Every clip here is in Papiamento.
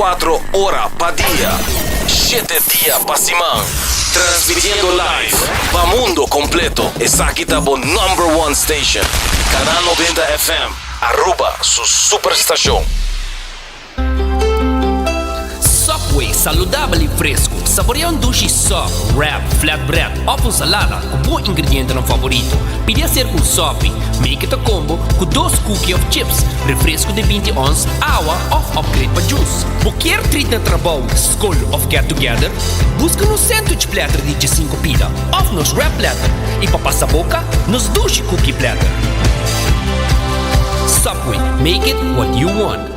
24 ora pa dia, shete dia pa siman. Transmitiendo live pa mundo completo. Esaki ta bo number one station. Canal 90 FM, Aruba su superstacion. Subway, saludabel y fresco. Saborea un dushi sub, wrap, flatbread of un salada cu bo ingredientenan favorito. Pidi acerca un sopi, make it a combo cu dos cookie of chips, refresco di binti ons, awa of upgrade pa juice. Bo kier treat na trabou, scol of get together? Busca nos sandwich platter di diesinco pida of nos wrap platter y pa pasa boca, nos dushi cookie platter. Subway, make it what you want.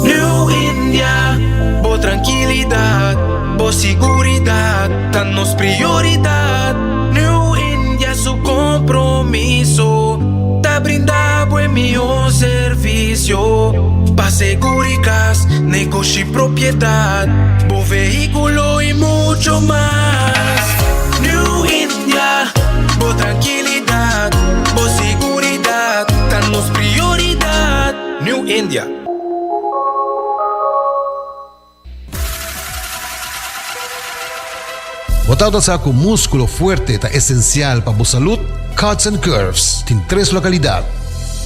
New India, bo trankilidat, bo siguridat ta nos prioridat. New India su kompromiso ta brinda bo e mihó servisio pa seguri kas, negoshi, propiedat, bo vehíkulo i mucho mas. New India, bo trankilidat, bo siguridat ta nos prioridat. New India. Bo tabata sa ku múskulo fuerte ta esensial pa bo salud? Cuts and Curves tin tres lokalidat,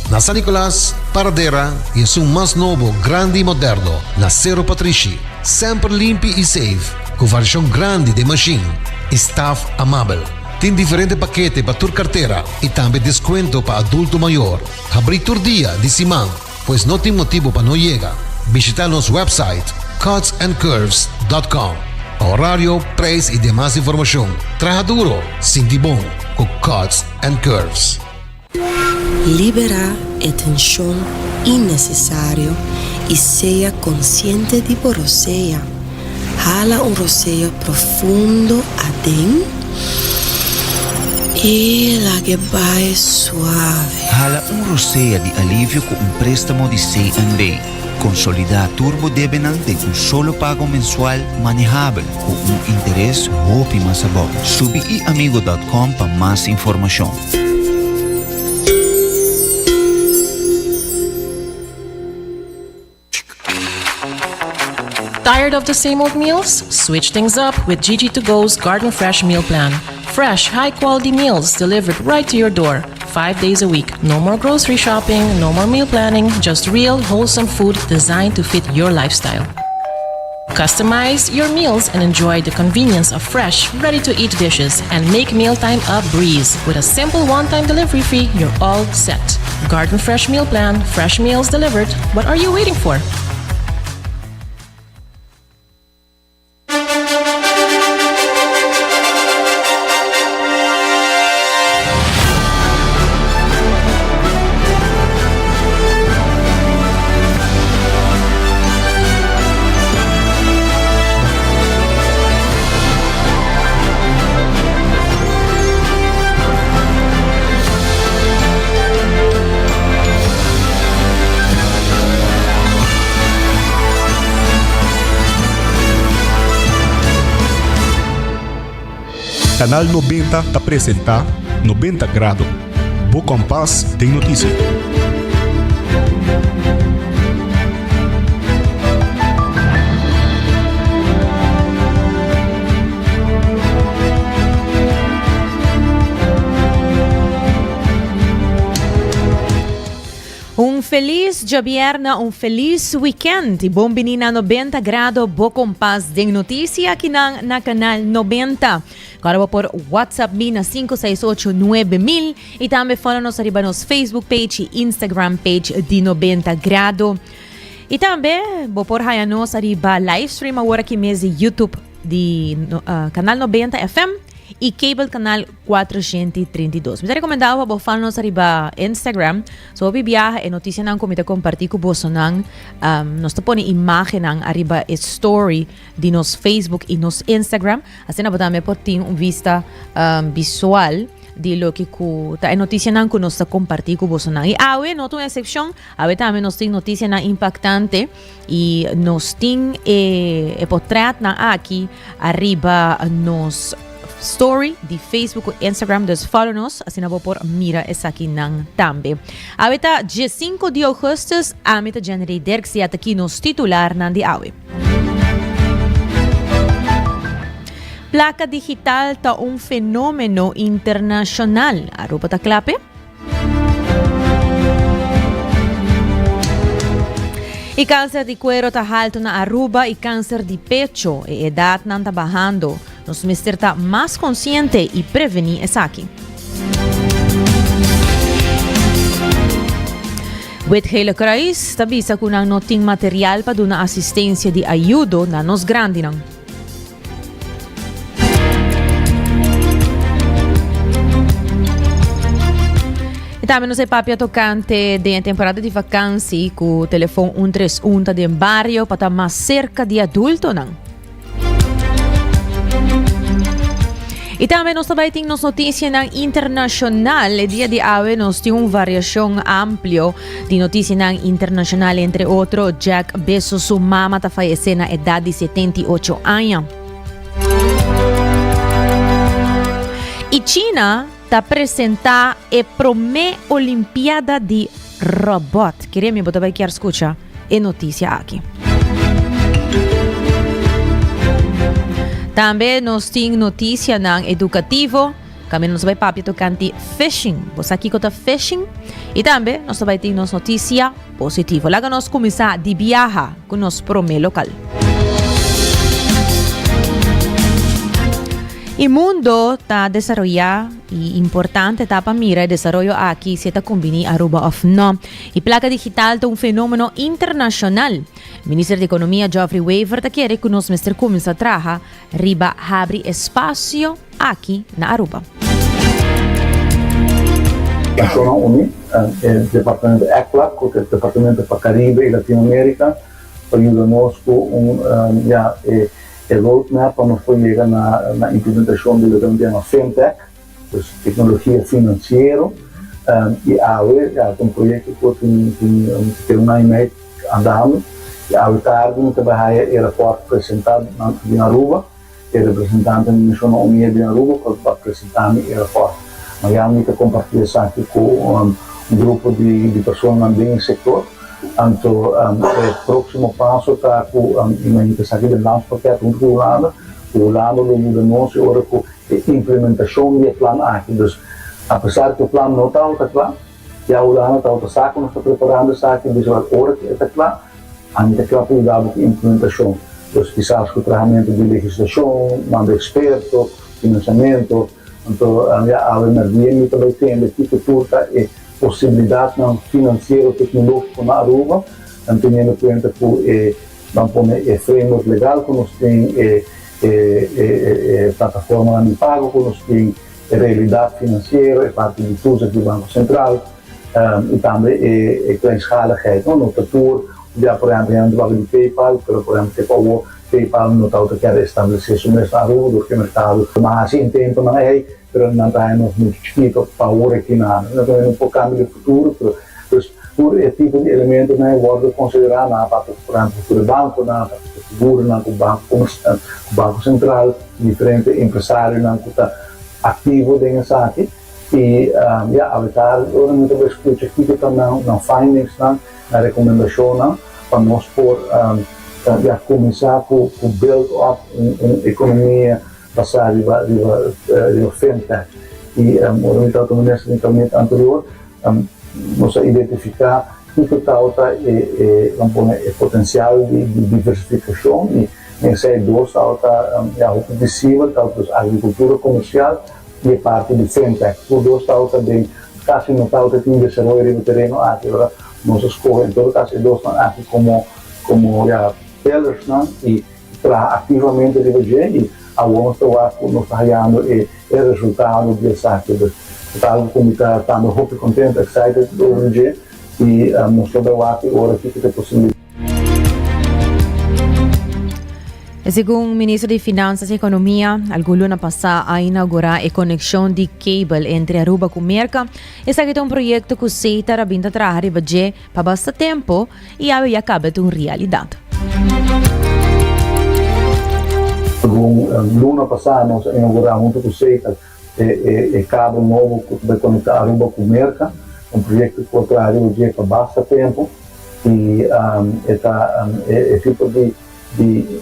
na San Nicolas, Paradera i esun mas nobo, grandi i moderno, na Sero Patrishi. Semper limpi i safe, ku variashon grandi den mashin i staf amabel. Tin diferente pakete pa tur kartera i tambe deskuento pa adulto mayor. Habrí tur dia di siman, pues no tin motibu pa no yega. Bishita nos website cutsandcurves dot com pa horario, prijs i demas informashon. Traha duro, sinti bon ku Cuts and Curves. Liberá e tenshon innesesario i sea konsiente di bo rosea. Hala un rosea profundo aden i lag'e bai suave. Hala un rosea di alivio ku un préstamo di CNB. Konsolidá tur bo debenan den un solo pago mensual manehabel ku un interes hopi mas abou. Subi iamigo dòt kòm pa mas informashon. Tired of the same old meals? Switch things up with Gigi to Go's Garden Fresh Meal Plan. Fresh, high quality meals delivered right to your door, five days a week. No more grocery shopping, no more meal planning, just real, wholesome food designed to fit your lifestyle. Customize your meals and enjoy the convenience of fresh, ready to eat dishes and make mealtime a breeze. With a simple one time delivery fee, you're all set. Garden Fresh Meal Plan, fresh meals delivered. What are you waiting for? Canal 90 ta presenta 90 Grado, bo kompas den notisia. Un felis djabièrnè, un felis weekend y bon bini na 90 Grado, bo kompas den noticia akinan na Canal 90. Kòrda bo por WhatsApp mi na 568 9000 y tambe follow nos ariba nos Facebook page y Instagram page di 90 Grado. Y tambe bo por haya nos ariba livestream awor aki mes di YouTube di uh, Canal 90 FM y Cable Canal 432. Mi ta recomenda bo follow nos ariba Instagram. So hopi biaha e noticianan ku mi ta comparti ku bosonan. Um, nos ta pone imagennan ariba e story di nos Facebook y nos Instagram. Asina bo tambe por tin un vista um, visual di loke ku ta e noticianan ku nos ta comparti ku bosonan. Y awe no ta un excepcion. Awe tambe nos tin noticianan impactante y nos tin e, e potretnan aki ariba nos story di Facebook ku Instagram, dus follow nos, asina bo por mira esakinan tambe. Awe ta diesinco di augustus, ami ta Jenny Dirks y ataki nos titularnan di awe. Placa digital ta un fenomeno internacional, Aruba ta cla p'e? Y cancer di cuero ta halto na Aruba y cancer di pecho, e edadnan ta bahando. Nos mester ta mas consciente y preveni esaki. Wit Gele Kruis ta bisa cu nan no tin material pa duna asistencia di ayudo na nos grandinan. Y tambe nos e papia tocante den e temporada di vakantie cu telefon 131 ta den bario pa ta mas cerca di adultonan. Y tambe nos tambe tin nos noticianan internacional. E dia di awe nos tin un variacion amplio di noticianan internacional. Entre otro, Jack Bezos su mama ta fallece na edad di 78 aña. Y China ta presenta e prome Olimpiada di robot. Kere mi bo ta bai kier scucha e noticia aki. Tambe nos tin noticianan educativo. Tambe nos bai papia tocante phishing. Bo sa kico ta phishing? Y tambe nos bai tin nos noticia positivo. Laga nos cuminsa di biaha cu nos prome local. E mundo ta desaroya y importante ta pa mira e desaroyo aki si e ta combini Aruba of no. E placa digital ta un fenomeno internacional. Minister di Economia Geoffrey Wever ta kere cu nos mester cuminsa traha riba habri espacio aki na Aruba. Nashonnan Uní, e departamento ECLAC, ku ta e departamento pa Karibe i Latinoamerika, pa yuda nos ku un ya e roadmap pa nos por yega na na implementashon di loke nan ta yama fintech, pues teknologia finansiero. I awe ya ta un proyekto ku tin tin tin un aña i mei andando i awe tardi mi ta bai haya e rapòrt presentá den Aruba. E representante di Nashonnan Uní den Aruba por pa presentá mi e rapòrt. Mañana mi ta kompartí esaki ku un grupo di di personanan den e sektor. Anto e próksimo paso ta ku mi ta esaki den landspakket huntu ku Hulanda, ku Hulanda lo yuda nos e ora ku e implementashon di e plan aki. Dus apesar ku e plan no tabata kla, ya Hulanda tabata sa ku nos ta preparando esaki, bisa ora ku e ta kla, Ami ta kla pa yuda bo ku implementashon. Pues kisas ku trahamentu di legislashon, manda eksperto, finansiamentu. Anto ya awe merdia mi ta bai tende kiko tur ta e posibilidatnan finansiero teknologiko na Aruba, teniendo kuenta ku e ban pone e framework legal ku nos tin, e e plataformanan di pago ku nos tin, e realidat finansiero, e parti di toezicht di Banko Sentral i tambe e kleinschaligheid. No ta tur bia por ehempel hende ta papia di PayPal, pero por ehempel te ku awor PayPal no tabata kier establesé su mes na Aruba dor ku e merkado ta hasi intentonan ei, pero nan ta haña nos muchu chikito pa awor aki na No ta no por kambia di futuro, pero pues tur e tipo di elementonan ei wòrdu konsiderá nan a papia por ehempel ku tur e bankonan, a papia ku seguronan, ku banko ku Banko Sentral. Diferente empresarionan ku ta aktivo den esaki i ya awe ora mi ta bai skucha kiko ta nan nan findingsnan, nan rekomendashonnan pa nos por ya kuminsá ku ku build up un un ekonomia basá riba riba riba fintech. I ora mi tabata minister den kabinete anterior nos a identifiká kiko tabata e e nan pone e potensial di di diversifikashon i Den esei dos tabata ya hopi visibel, tabata dus agrikultura komersial i e parti di fintech. Tur dos tabata den kasi no tabata tin desaroyo riba e tereno aki, ora nos a skohe en todo kaso e dosnan aki komo komo ya pillersnan i traha aktivamente riba dje i awor nos ta wak ku nos ta hayando e e resultado di esaki. Dus e ta algu ku mi ta tambe hopi kontento, excited over dje i nos lo bai wak e ora kiko ta e posibilidat. Segun Minister di Finanzas y Economia, algun luna pasá a inaugurá e konekshon di kabel entre Aruba ku Merka. Esaki ta un proyekto ku Setar a bin ta traha riba dje pa basta tempu i awe ya kaba ta un realidat. Algun luna pasá nos a inougurá huntu ku Setar e kabel nobo ku ta bai konektá Aruba ku Merka, un proyekto ku a traha riba dje pa basta tempu i e ta e tipo di di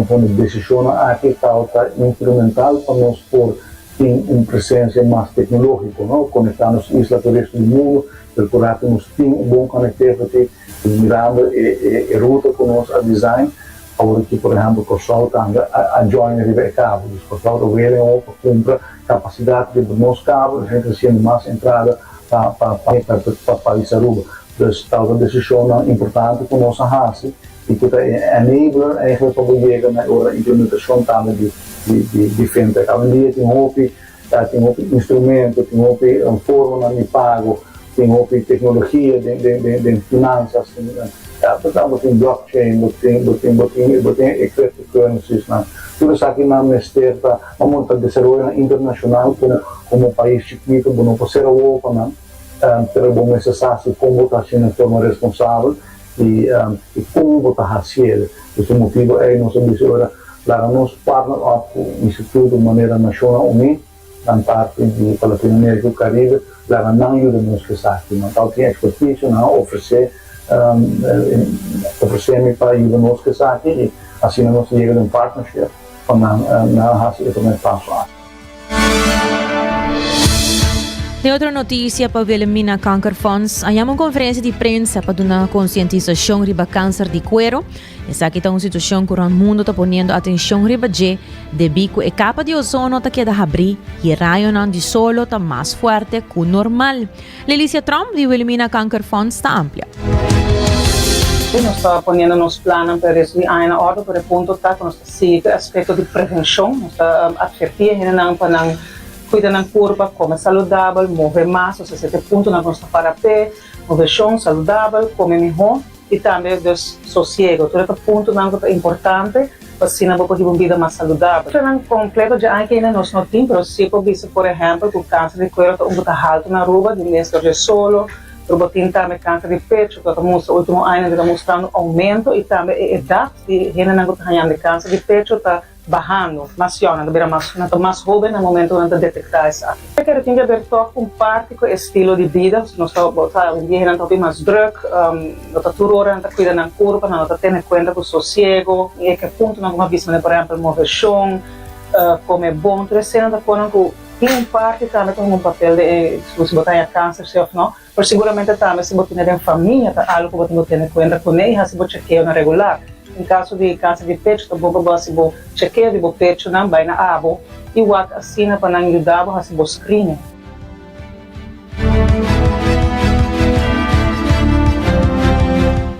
pone desishonnan aki tabata instrumental pa nos por tin un presensia mas teknológiko, no, konektá nos isla ku resto di mundu, perkurá ku nos tin un bon connectivity mirando e ruta ku nos a design. Awor aki por ehempel Kòrsou tambe a join riba e kabel, dus Kòrsou ta welen awor pa kumpra kapasidat riba nos kabel, esei ta hasiendo mas entrada pa pa pais Aruba. Dus tal ta desishonnan importante ku nos a hasi i ku ta e enabler eigenlijk pa bo yega na e ora implementashon tambe di di fintech. Awendia tin hopi tin hopi instrumento, tin hopi formanan di pago, tin hopi teknologia den den den finansas, tin bo tin blockchain, bo tin bo tin bo tin bo tin e cryptocurrencies-nan. Tur esakinan mester ta bo ta desaroyonan internashonal komo komo pais chikito bo no por sera wowo pa nan, pero bo mester sa si kon bo ta hasiendo den forma responsabel i kon bo ta hasiel. Dus e motibu ei nos a bisa ora laga nos partner op ku instituto manera Nashonnan Uní, nan parti di pa Latinoamerika ku Karibe, laga nan yuda nos ku esaki. Nan tau tin ekspertisio, nan a ofresé ofresé mi pa yuda nos ku esaki i asina nos a yega den un partnership pa nan nan a hasi e promé paso aki. Den otro noticia pa Wilhelmina Kankerfonds a yama un conferencia di prensa pa duna concientisacion riba cancer di cuero. Esaki ta un situacion cu rond mundo ta poniendo atencion riba dje debi cu e capa di ozono ta keda habri y e rayonan di solo ta mas fuerte cu normal. Lelicia Tromp di Wilhelmina Kankerfonds ta amplia. Nos ta poniendo nos plannan pa e resto di aña na orde, pero e punto ta cu nos ta sigui cu e aspecto di prevencion. Nos ta adverti e hendenan pa nan cuida nan curpa, come saludabel, move mas, osea esei ta e puntonan cu nos ta para p'e, movecion saludabel, come miho y tambe dus sosiego. Tur e ta puntonan cu ta importante pa asina bo por hiba un bida mas saludabel. Cifranan completo dje aña kende nos no tin, pero si por bisa por ehempel cu cancer di cuero ta un cu ta halto na Aruba, di mes dor dje solo, pero bo tin tambe cancer di pecho cu ta mustra ultimo añanan cu ta mustrando aumento y tambe e edad di hendenan cu ta hañando e cancer di pecho ta bahando, mas yòn, nan ta bira mas, nan ta mas hoben na momento cu nan ta detecta esaki. Pero tin di haber tog un parti cu e estilo di bida, nos ta, bo sa, awendia hendenan ta hopi mas druk, no ta tur ora nan ta cuida nan curpa, nan no ta tene cuenta cu sosiego, y e ke puntonan cu mi a bisa manera por ehempel movecion, come bon, tur esei nan ta ponen cu tin un parti tambe ta hunga un papel den e si bo ta haña cancer si of no, pero siguramente tambe si bo tene den famia ta algo cu bo tin cu tene cuenta cune y haci bo chekeonan regular. En caso di cancer di pecho ta bon pa bo haci bo chekeo di bo pechonan bay na abo y wak asina pa nan yuda bo haci bo screening.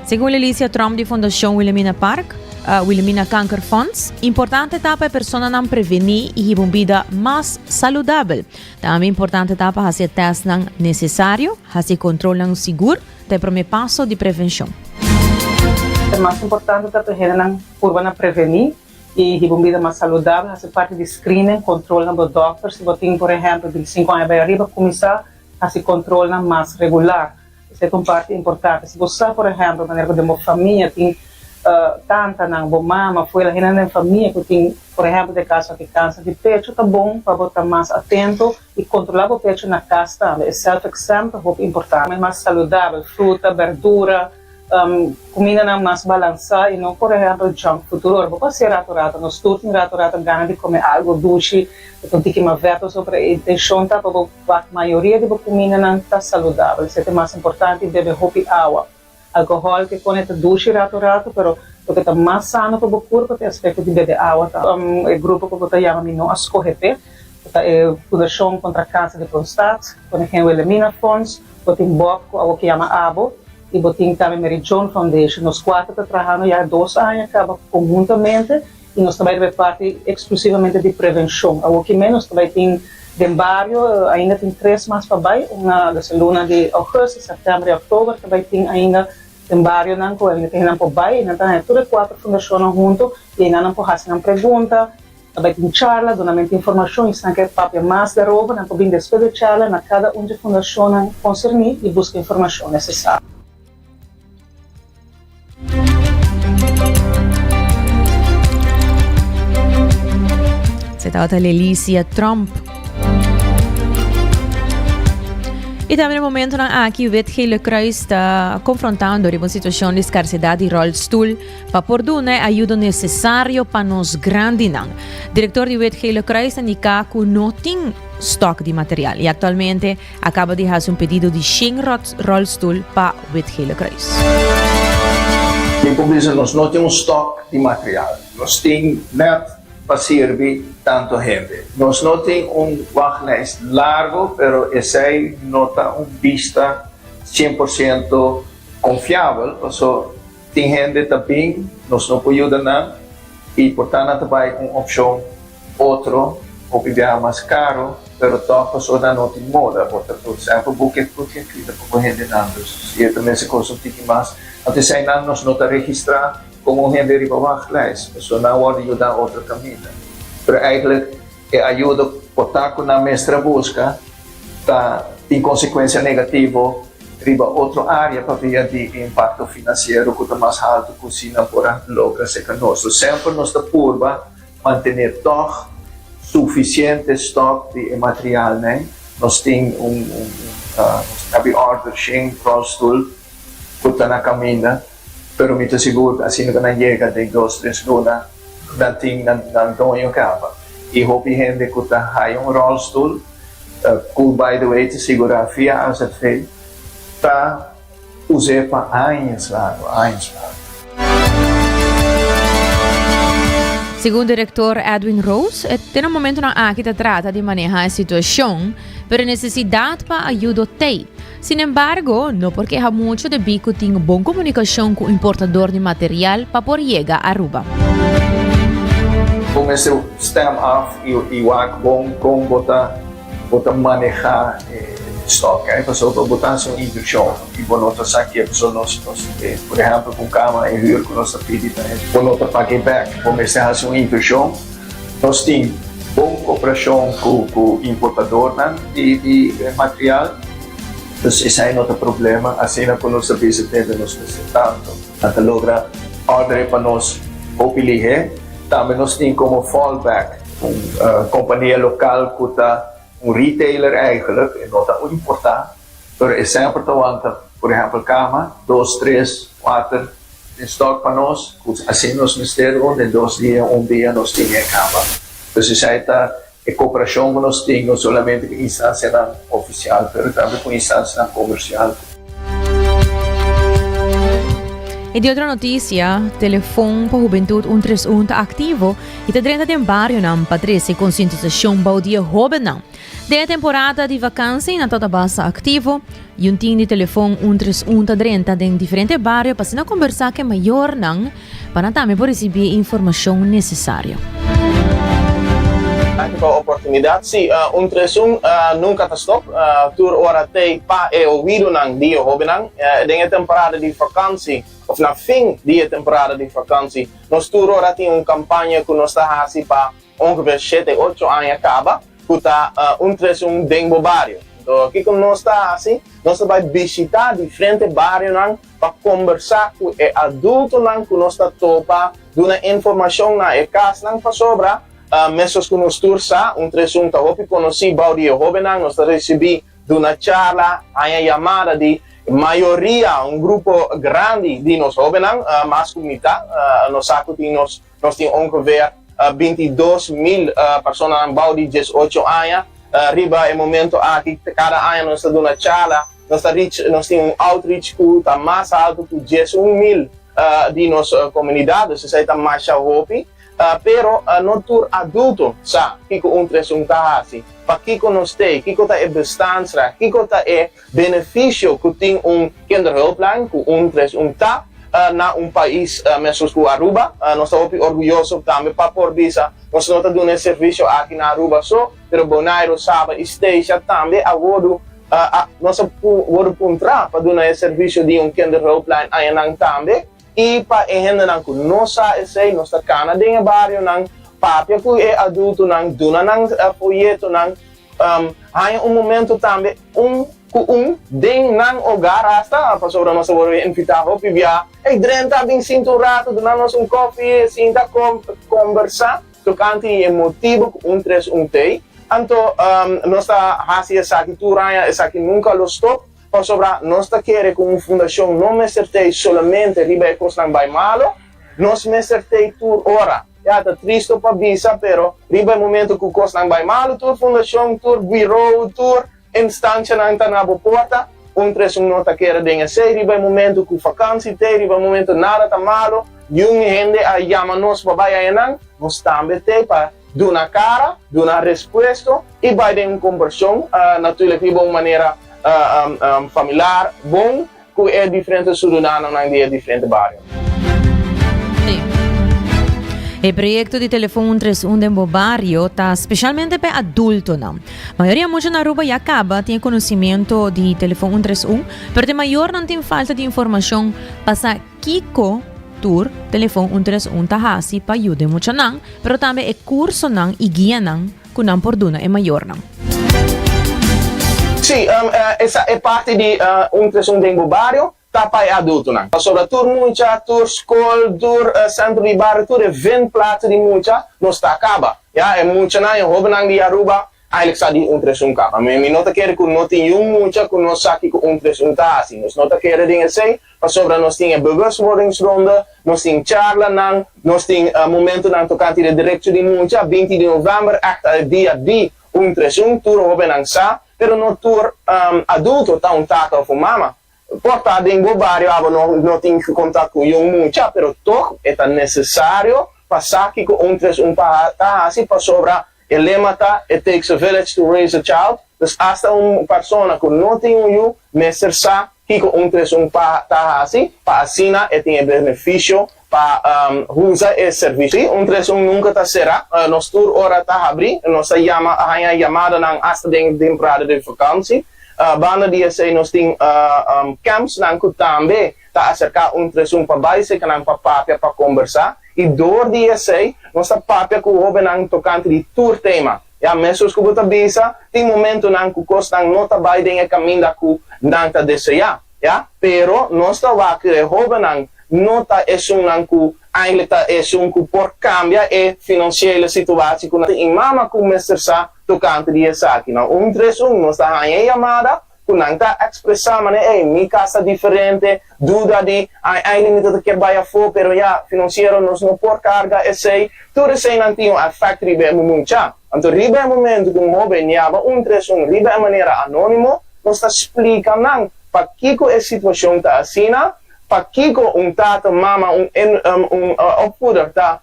Segun Lelicia Tromp di Fundacion Wilhelmina Park, Wilhelmina Kanker Fonds, importante ta pa e personanan prevení i hiba un bida mas saludabel. Tambe importante ta pa hasi e tèstnan nesesario, hasi e kontrolnan sigur ta e promé paso di prevenshon. E mas importante ta pa e hendenan purba na prevení i hiba un bida mas saludabel, hasi parti di screening, kontrolnan bo dòkter. Si bo tin por ehèmpel bintisinku aña bai ariba, kuminsá hasi kontrolnan mas regular. Esei ta un parti importante. Si bo sa, por ehèmpel, manera ku den bo famia tin tantanan, bo mama, fuela, hendenan den famia ku tin, por ehèmpel, den kaso aki kanser di pecho, ta bon pa bo ta mas atento i kontrolá bo pecho na kas tambe. E self-exam ta hopi importante. Kome mas saludabel, fruta, bèrdura, kumindanan mas balansá i no, por ehèmpel, junk food. Tur ora bo por hasié rato rato. Nos tur tin rato rato gana di kome algu dushi, ku ta un tiki mas vèt òf so, pero e intenshon ta pa bo. Wak mayoria di bo kumindanan ta saludabel. Esei ta e mas importante i bebe hopi awa. Alkohòl ke kone ta dushi ratu ratu, pero loke ta mas sano pa bo kurpa ta e aspekto di bebe awa. Ta e grupo ku bo ta yama mi no a skohe p'e, ku ta e Fundashon kontra Kanser di Prostat, Koningin Wilhelmina Fonds, bo tin Bob ku awo ke yama abo i bo tin tambe Mary Joan Foundation. Nos kuater ta trahando ya dos aña kaba konhuntamente. I nos ta bai riba e parti eksklusivamente di prevenshon. Awoki mes nos ta bai tin den bario, ainda tin tres mas pa bai, un na dus e luna di ougùstus, sèptèmber i òktober ta bai tin ainda den barionan ku ainda tin hendenan por bai i nan ta haña tur e kuater fundashonnan huntu i einan nan por hasi nan pregunta, ta bai tin charla, dunamento di informashon i esnan ke papia mas darover nan por bin despues di e charla na kada un dje fundashonnan konserní i buska informashon nesesario. Tabata Lelicia Tromp. Y tambe na momentonan aki Wit Gele Kruis ta confrontando riba un situacion di scarsedad di rolstoel pa por duna e ayudo necesario pa nos grandinan. Director di Wit Gele Kruis ta indica cu no tin stock di material y actualmente a caba di haci un pedido di shen rolstoel pa Wit Gele Kruis. Mi por bisa nos no tin un stock di material. Nos tin net pa sirbi tanto hende. Nos no tin un wachtlijst largo, pero esey no ta un bista 100% confiabel, paso tin hende ta bin, nos no por yuda nan y por ta nan ta bay un opcion otro, hopi biaha mas caro, pero toch paso nan no tin moda. Bo ta por semper bukia bukia kita pa bo hendenan, dus si e ta mester cosa un tiki mas, anto eseynan nos no ta registra. Como un hende riba wachtlijst, pasobra nan wòrdu yuda otro kaminda. Pero eigenlijk e ayudo por ta ku nan mester a buska ta tin konsekuensia negativo riba otro área pabia di e impakto finansiero ku ta mas haltu ku si nan por a logra serka nos. So semper nos ta purba mantené tòg sufisiente stòk di e materialnan. Nos tin un nos ta habi òrder shen ròlstul ku ta na kaminda. Pero mi ta sigur ku asina ku nan yega den dos tres luna nan tin nan nan doño kaba. I hopi hende ku ta haya un ròlstul, ku by the way ta sigurá via AZV, ta us'é pa añas largu, añas largu. Segun direktor Edwin Roos, e te na momentonan aki ta trata di maneha e situashon, pero e nesesidat pa ayudo t'ei. Sin embargo, no por keha mucho debí cu tin bon comunicacion cu importador di material pa por yega Aruba. Bo mester stem af y wak bon con bo ta bo ta maneha e stock eh pasobra bo ta haci un inversion y bo no ta sa ke pasobra nos nos por ehempel cu un cama e huur cu nos ta pidi ta bo no ta pag'e bek bo mester haci un inversion nos tin bon cooperacion cu cu importadornan di di material. Dus esei no ta problema, asina ku nos ta bisa tende nos mester tantu. Nan ta logra òrdere pa nos hopi lihé. Tambe nos tin komo fallback un kompania lokal ku ta un retailer eigenlijk, e no ta un importá, pero e semper ta wanta por ehèmpel kama, dos, tres, kuater den stòk pa nos, ku asina nos mester un den dos dia, un dia nos tin e kama. Dus esei ta E koperashon ku nos tin no solamente ku instansianan ofisial pero tambe ku instansianan komersial. E di otro notisia, Telefon pa Hubentut un tres un ta aktivo i ta drenta den barionan pa trese konsientisashon bou di e hóbennan. Den e temporada di vakansi nan ta basta aktivo i un tin di telefon un tres un ta drenta den diferente bario pa asina kombersá ku e mayornan pa nan tambe por risibí e informashon nesesario. Danki pa e oportunidat. Sí, un tres un nunka ta stòp. Tur ora t'ei pa e oidonan di e hóbennan. Den e temporada di vakansi òf na fin di e temporada di vakansi, nos tur ora tin un kampaña ku nos ta hasi pa Ongeveer shete, ocho aña kaba ku ta un tres un den bo bario. Anto kiko nos ta hasi? Nos ta bai bishitá diferente barionan pa kombersá ku e adultonan ku nos ta topa, duna informashon na e kasnan pasobra meskos ku nos tur sa un tres un ta hopi konosí bou di e hóbennan. Nos ta risibí duna charla, haña yamada di mayoria, un grupo grandi di nos hóbennan, mas ku mitá. Nos sa ku tin nos Nos tin ongeveer 22.000 personanan bou di 18 aña. Riba e momento aki, kada aña nos ta duna charla, nos ta reach, nos tin un outreach ku ta mas haltu ku 11.000 di nos komunidat, dus esei ta masha hopi. Pero no tur adulto sa kiko un tres un ta hasi, pakiko nos t'ei, kiko ta e bestaansrecht, kiko ta e Benefisio ku tin un kinderhulplijn ku un tres un ta na un pais meskos ku Aruba. Nos ta hopi orguyoso tambe pa por bisa nos no ta duna e servisio aki na Aruba so, pero Boneiru, Saba i Statia tambe a wordu nos a wordu puntra pa duna e servisio di un kinderhulplijn añanan tambe. I pa e hendenan ku no sa esei, nos ta kana den e barionan, papia ku e adultonan, duna nan foyetonan, Haña un momento tambe un ku un den nan hogar hasta, pasobra nos a wòrdu invitá hopi bia, Ey, drenta, bin sinta un rato, duna nos un kòfi, sinta kombersá. tokante di e motibu ku 131 t'ei. Anto nos ta hasi esaki tur aña, esaki nunka lo stop, pasobra nos ta kere ku un fundashon no mester t'ei solamente riba e kosnan bai malo, nos mester t'ei tur ora. Ya, ta tristo pa bisa, pero riba e momento ku kosnan bai malo, tur fundashon, tur bureau, tur instancianan ta na bo porta, 131 no ta kere den esei. Riba e momento ku vakansi t'ei, riba e momento nada ta malo, niun hende a yama nos pa bai ayanan, nos tambe t'ei pa duna kara, duna respuesto i bai den un kombershon, natuurlijk riba un manera familiar, bon, ku e diferente sududanonan di e diferente barionan. E proyecto di Telefon 131 den bo bario ta specialmente pa e adultonan. Mayoria mucha na Aruba ya caba tin e conocimiento di Telefon 131, pero te mayornan tin falta di informacion pa sa kico tur Telefon 131 ta haci pa yuda e muchanan, pero tambe e cursonan y guianan cu nan por duna e mayornan. Sí, esa e parti di 131 den bo bario ta pa e adultonan. Pasobra tur mucha, tur skol, tur sentro di bario, tur e vindplaatsen di mucha nos ta kaba. Ya, e muchanan, e hobennan di Aruba eigenlijk sa di 131 kaba. Mi mi no ta kere ku no tin yun mucha ku no sa kiko 131 ta hasi. Nos no ta kere den esei, pasobra nos tin e bewustwordingsronde, nos tin charlanan, nos tin momentonan tokante di e derecho di mucha. 20 di novèmber ègt ta e dia di 131, tur hobennan sa, pero no tur adulto ta un tata òf un mama. Por ta den bo bario abo no no tin contact cu yon mucha, pero toch e ta necesario pa sa kico 131 pa ta haci pasobra e lema ta it takes a village to raise a child, dus hasta un persona cu no tin un yu mester sa kico 131 pa ta haci pa asina e tin e beneficio pa usa e servicio. 131 nunca ta cera, nos tur ora ta habri, nos ta yama haña yamadanan hasta den temporada di vakantie. Banda di esei nos tin campsnan cu tambe ta acerca 131 pa bay seca nan pa papia, pa combersa. Y door di esei nos ta papia cu hobennan tocante di tur tema. Ya, mesos cu bo ta bisa, tin momentonan cu cosnan no ta bay den e caminda cu nan ta desea. Ya, pero nos ta wak cu e hobennan no ta esunnan cu eigenlijk ta esun cu por cambia e financiële situatie cu nan tin. Y mama cu mester sa tocante di esaki. Na 131 nos ta haña e yamada cu nan ta expresa manera, ey, mi cas ta diferente, duda di, ay, eigenlijk mi ta kier bay afo, pero ya, financiero nos no por carga esey. Tur eseynan tin un effect riba e mucha. Anto riba e momento cu un hoben yama 131 riba e manera anonimo, nos ta splica nan pakico e situacion ta asina, pakico un tata, mama, un un opvoeder ta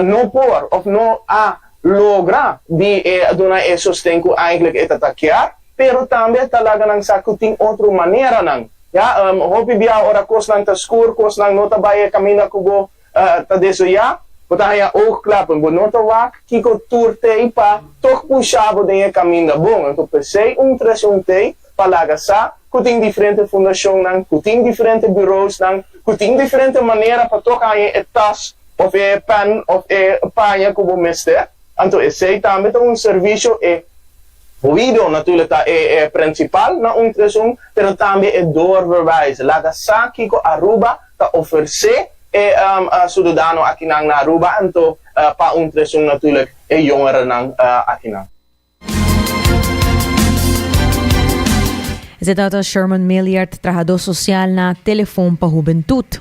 no por of no a logra di e duna e sosten cu eigenlijk e ta ta kier, pero tambe ta laga nan sa cu tin otro maneranan. Ya, hopi bia ora cosnan ta scur, cosnan no ta bay e caminda cu bo ta desoya, bo ta haña oogklappen, bo no ta wak kico tur t'ey pa toch pusha bo den e caminda bon. Anto p'esey 131 t'ey pa laga sa cu tin diferente fundacionnan, cu tin diferente bureausnan, cu tin diferente manera pa toch haña e tas of e pen of e paña cu bo mester. Anto esey tambe ta un servicio, e oido natuurlijk ta e principal na 131, pero tambe e doorverwijs, laga sa kico Aruba ta ofrece e ciudadano akinan na Aruba, anto pa 131 natuurlijk e jongerennan akinan. Esei tabata Sherman Milliard, trahadó sosial na Telefon pa Hubentut.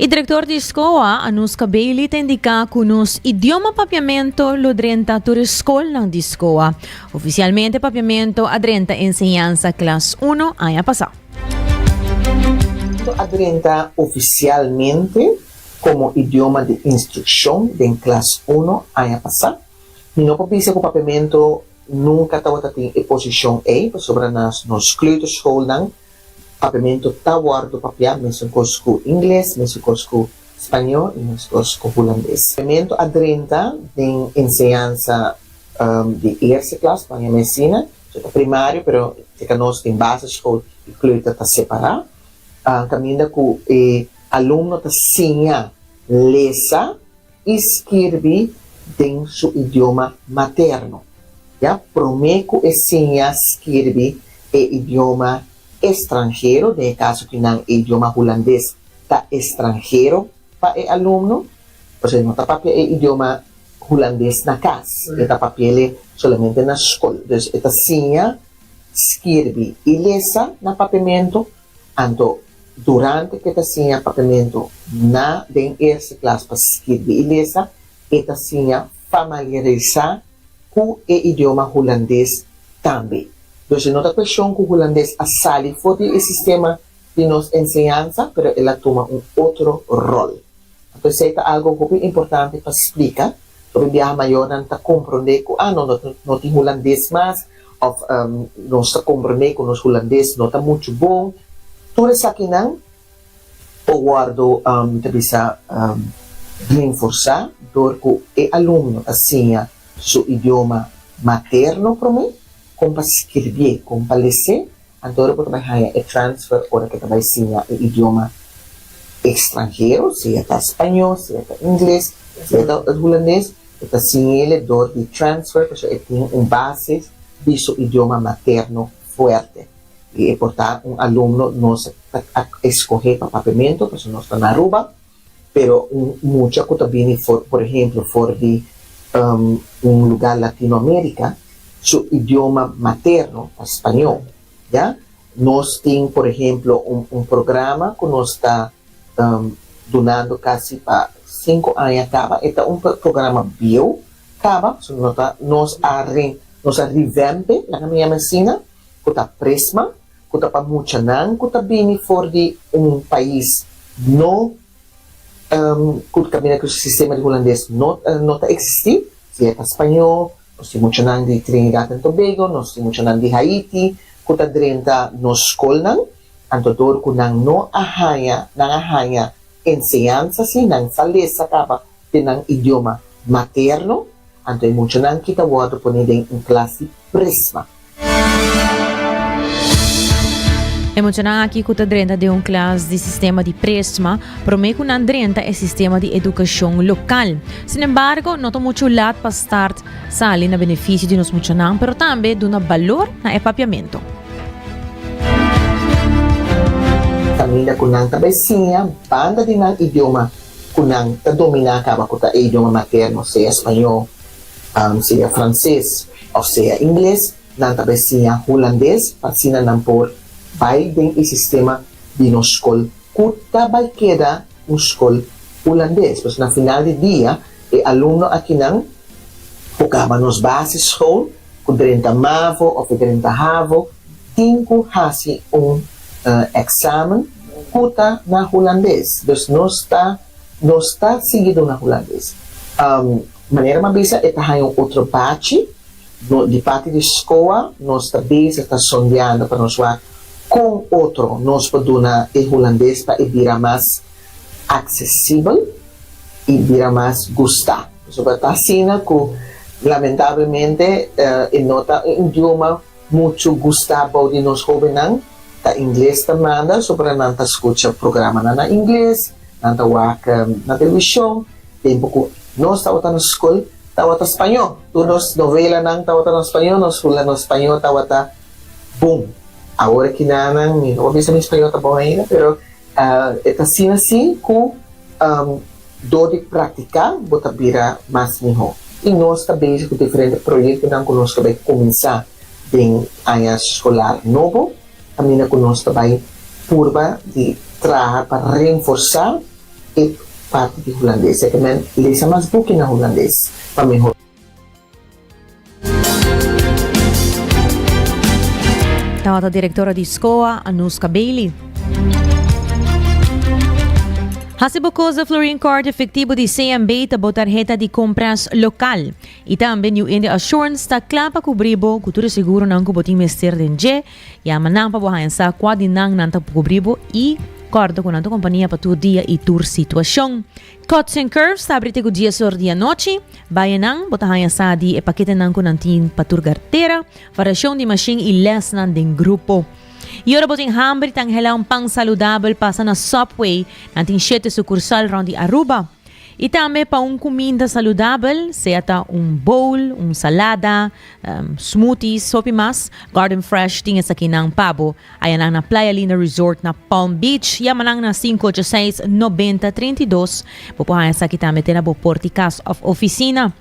E direktor di SCOA, Anuska Bailey, ta indiká ku nos idioma papiamento lo drenta tur e skolnan di SCOA. Ofisialmente papiamento a drenta enseñansa klas uno aña pasá. Papiamento a drenta ofisialmente komo idioma di instrukshon den klas uno aña pasá. Mi no por bisa ku papiamento nunka tabata tin e posishon ei, pasobra na nos kleuterschoolnan papiamento ta wòrdu papiá mesun kos ku ingles, mesun kos ku spañó i mesun kos ku hulandes. Papiamento a drenta den enseñansa di eerste klas, pa yama asina, so ta primario, pero te nos tin basisschool i kleuter ta separá, kaminda ku e Alumno ta siña lesa i skirbi den su idioma materno, ya promé ku e siña skirbi e idioma estranhero, den e kaso ki nan e idioma hulandes ta estranhero pa e alumno. Pasobra e no ta papia e idioma hulandes na kas, e ta papi'el solamente na skol. Dus e ta siña skirbi i lesa na papiamentu, anto durante ku e ta siña papiamentu na den eerste klas pa skirbi i lesa, e ta siña familiarisá ku e idioma hulandes tambe. Dus e no ta kueshon ku hulandes a sali for di e sistema di nos enseñansa, pero el a tuma un otro ròl. Anto esei ta algo hopi importante pa splika. Hopi biaha mayornan ta komprondé ku ah no no tin hulandes mas òf nos ta komprondé ku nos hulandes no ta muchu bon. Tur esakinan por wòrdu mi ta bisa rinforsá dor ku e alumno ta siña su idioma materno promé kon pa skirbié, kon pa les'é. Anto ora bo ta bai haña e transfer ora ke ta bai siña e idioma ekstranhero, sea ta spañó, sea ta ingles, sea ta hulandes, e ta siñ'el dor di transfer pasobra e tin un base di su idioma materno fuerte. I e por ta un alumno nos ta escoge pa papiamento pasobra nos ta na Aruba, pero un mucha cu ta bini for, por ehemplo, for di un lugar Latinoamerica, su idioma materno ta spañó, ya. Nos tin, por ehemplo, un un programa cu nos ta dunando casi pa cinco aña caba, e ta un programa bieu caba, pasobra no ta, nos a re, nos a revamp e, laga mi yama asina, cu ta Prisma, ku ta pa muchanan ku ta bini for di un pais no ku kaminda ku sistema di hulandes no no ta eksistí, sea ta spañó, nos tin muchanan di Trinidad and Tobago, nos tin muchanan di Haiti ku ta drenta nos skolnan, anto dor ku nan no a haña, nan a haña enseñansa si, nan sa lesa kaba den nan idioma materno, anto e muchanan ki ta wòrdu pone den un klas di Prisma. E muchanan aki ku ta drenta den un klas di sistema di Prisma, promé ku nan drenta e sistema di edukashon lokal. Sin embargo, no ta muchu lat pa start sali na benefisio di nos muchanan, pero tambe duna balor na e papiamentu. Kaminda ku nan ta bai siña banda di nan idioma ku nan ta dominá kaba ku ta e idioma materno, sea spañó, sea franses òf sea ingles, nan ta bai siña hulandes pa asina nan por bai den e sistema di nos skol ku ta bai keda un skol hulandes. Pues na final di dia e alumno akinan ku kaba nos basisschool, ku drenta mavo òf e drenta havo, tin ku hasi un èksamen ku ta na hulandes. Dus nos ta nos ta sigui duna hulandes. Manera m'a bisa e ta haña un otro bachi, no di parti di SCOA nos ta bezig ta sondeando pa nos wak kon otro nos por duna e hulandes pa e bira mas aksesibel i bira mas gustá. Pasobra ta asina ku lamentablemente e no ta un idioma muchu gustá bou di nos hóbennan, ta ingles ta manda, sobra nan ta skucha programanan na ingles, nan ta wak na televishon. Tempu ku nos tabata na skol tabata spañó. Tur nos novelanan tabata na spañó, nos hula nos spañó tabata bon. Awor kinanan mi no por bisa mi spañó ta bon ainda, pero e ta asina si ku dor di praktiká bo ta bira mas mihó. I nos ta bezig ku diferente proyektonan ku nos ta bai kuminsá den aña skolar nobo, kaminda ku nos ta bai purba di traha pa renforsá E parti di hulandes. E ke men lesa mas buki na hulandes pa mehor. Tabata direktora di SCOA, Anouska Bailey. Hasi bo kos de Florin Card efektibo di CMB ta bo tarheta di kompras lokal. I tambe New India Assurance ta kla pa kubri bo ku tur e seguronan ku bo tin mester den dje. Yama nan pa bo haña sa kua di nan nan ta kubri bo i kòrda ku nan ta kompania pa tur dia i tur situashon. Cuts and Curves ta abri te ku dies or di anochi. Bai nan, bo ta haña sa di e paketenan ku nan tin pa tur gartera, variashon di mashin i lèsnan den grupo. I ora bo tin hamber i ta anhelá un pan saludabel, pasa na Subway. Nan tin shete sukursal rònt di Aruba. Y tambe pa un cuminda saludabel, sea ta un bowl, un salada, smoothies, hopi mas, Garden Fresh tin esakinan pa bo. Aya nan na Playa Linda Resort na Palm Beach. Yama nan na sinku ocho seis, nobenta, trinta i dos. Bo por haña esaki tambe te na bo porti kas òf ofisina.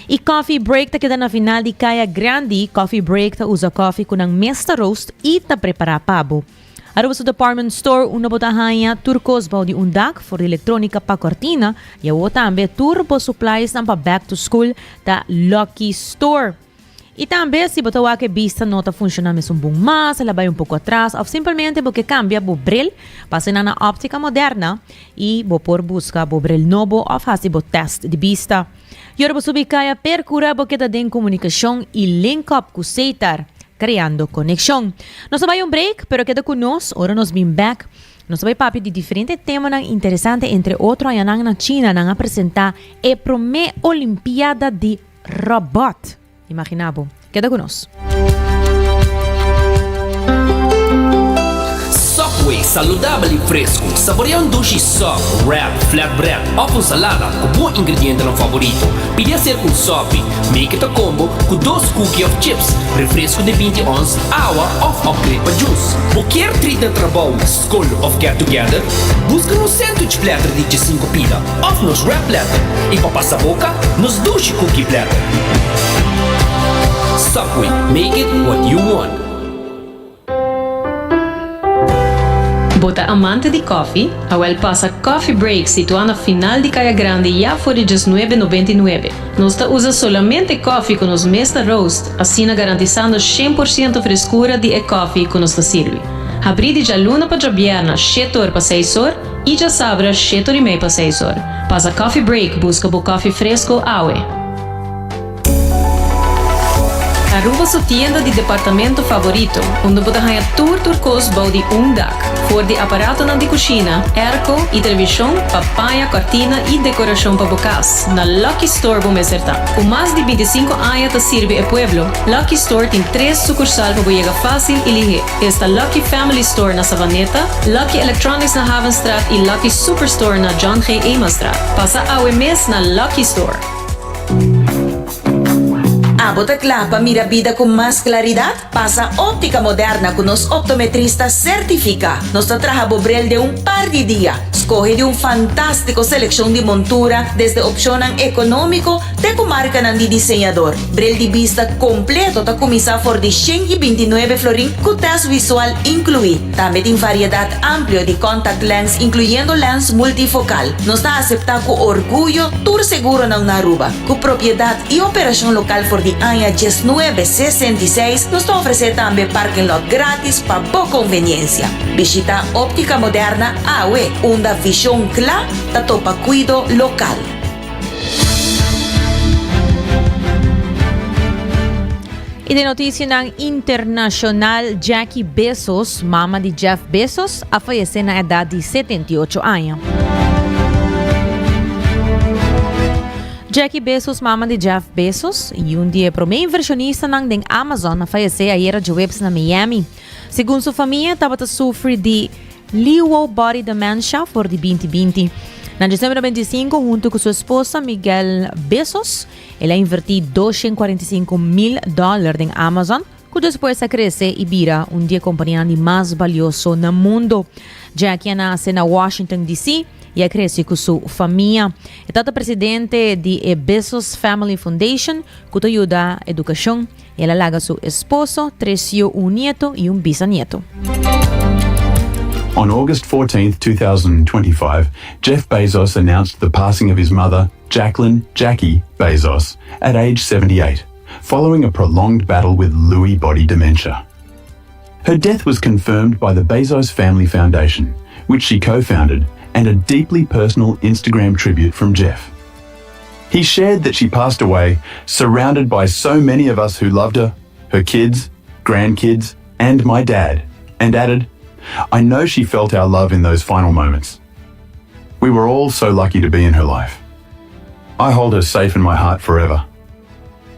I Coffee Break ta keda na final di Kaya Grandi. Coffee Break ta usa kòfi ku nan mes ta roast i ta prepará pa bo. Aruba su department store unda bo ta haña tur kos bou di un dak, for di elektronika pa kortina i awor tambe tur bo suppliesnan pa back to school ta Lucky Store. I tambe si bo ta wak e bista no ta funshoná mesun bon mas, el a bai un poko atras òf simpelmente bo ke kambia bo bril, pasa nan na Optica Moderna i bo por buska bo bril nobo òf hasi bo tèst di bista. I ora bo subi kaya perkura bo keda den komunikashon i link up ku Setar, kreando konekshon. Nos ta bai un break, pero keda ku nos ora nos bin bèk. Nos ta bai papia di diferente temanan interesante, entre otro añanan na China nan a presentá e promé Olimpiada di Robot. Imagina bo. Keda ku nos. Subway, saludabel y fresco. Saborea un dushi sub, wrap, flatbread of un salada cu bo ingredientenan favorito. Pidi hacer un sopi. Make it a combo cu dos cookie of chips, refresco di binti ons, awa of upgrade pa juice. Bo kier treat na trabou, scol of get together? Busca nos sandwich platter di diesinco pida. Of nos wrap platter y pa pasa boca nos dushi cookie platter. Subway, make it what you want. Bo ta amante di koffie? Awel pasa Coffee Break situá na final di Kaya Grandi ya for di diesnuebe nobenta i nuebe. Nos ta usa solamente koffie ku nos mes ta roast, asina garantisando shen por siento freskura di e koffie ku nos ta sirbi. Habrí di djaluna pa djabièrna shete or pa seis or, I djasabra shetor i mei pa seis or. Pasa Coffee Break buska bo koffie fresco awe. Aruba su tienda di departamento favorito, unda bo ta haña tur tur kos bou di un dak. For di aparatonan di kushina, airco i televishon pa paña, kòrtina i dekorashon pa bo kas, na Lucky Store bo mester ta. Ku mas di bintisinko aña ta sirbi e pueblo, Lucky Store tin tres sukursal pa bo yega fásil i lihé. Esta Lucky Family Store na Savaneta, Lucky Electronics na Havenstraat y Lucky Superstore na John G. Emastraat. Pasa awe mes na Lucky Store. Abo ta kla pa mira bida ku mas klaridat? Pasa Óptica Moderna ku nos optometrista sertifiká. Nos ta traha bo bril den un par di dia. Skohe di un fantástiko selekshon di montura, desde opshonnan ekonómiko te ku markanan di diseñador. Bril di bista kompleto ta kuminsá for di 129 florin ku tèst visual inkluí. Tambe tin variedat amplio di contact lens inkluyendo lens multifokal. Nos ta aseptá ku orguyo tur seguronan na Aruba. Ku propiedat i operashon lokal for di aña 1966, nos ta ofresé tambe parking lot grátis pa bo konveniensia. Bishitá Óptica Moderna awe, unda vishon kla ta topa kuido lokal. Y den noticianan internacional, Jackie Bezos, mama di Jeff Bezos, a fallece na edad di 78 aña. Jackie Bezos, mama di Jeff Bezos, y un di e prome inversionistanan den Amazon, a fallece ayera djaweps na Miami. Segun su famia, tabata sufri di Lewy body dementia for di binti binti. Na december 95, hunto cu su esposa Miguel Bezos, el a inverti 245 mil dollar den Amazon, cu despues a crece y bira un di e companianan di mas balioso na mundo. Jackie a nace na Washington DC y a crece cu su famia. E tata presidente di e Bezos Family Foundation, cu ta yuda educacion. El a laga su esposo, tres yu, un nieto y un bisanieto. On August 14, 2025, Jeff Bezos announced the passing of his mother, Jacqueline Jackie Bezos, at age 78, following a prolonged battle with Lewy body dementia. Her death was confirmed by the Bezos Family Foundation, which she co founded, and a deeply personal Instagram tribute from Jeff. He shared that she passed away surrounded by so many of us who loved her, her kids, grandkids, and my dad, and added, I know she felt our love in those final moments. We were all so lucky to be in her life. I hold her safe in my heart forever.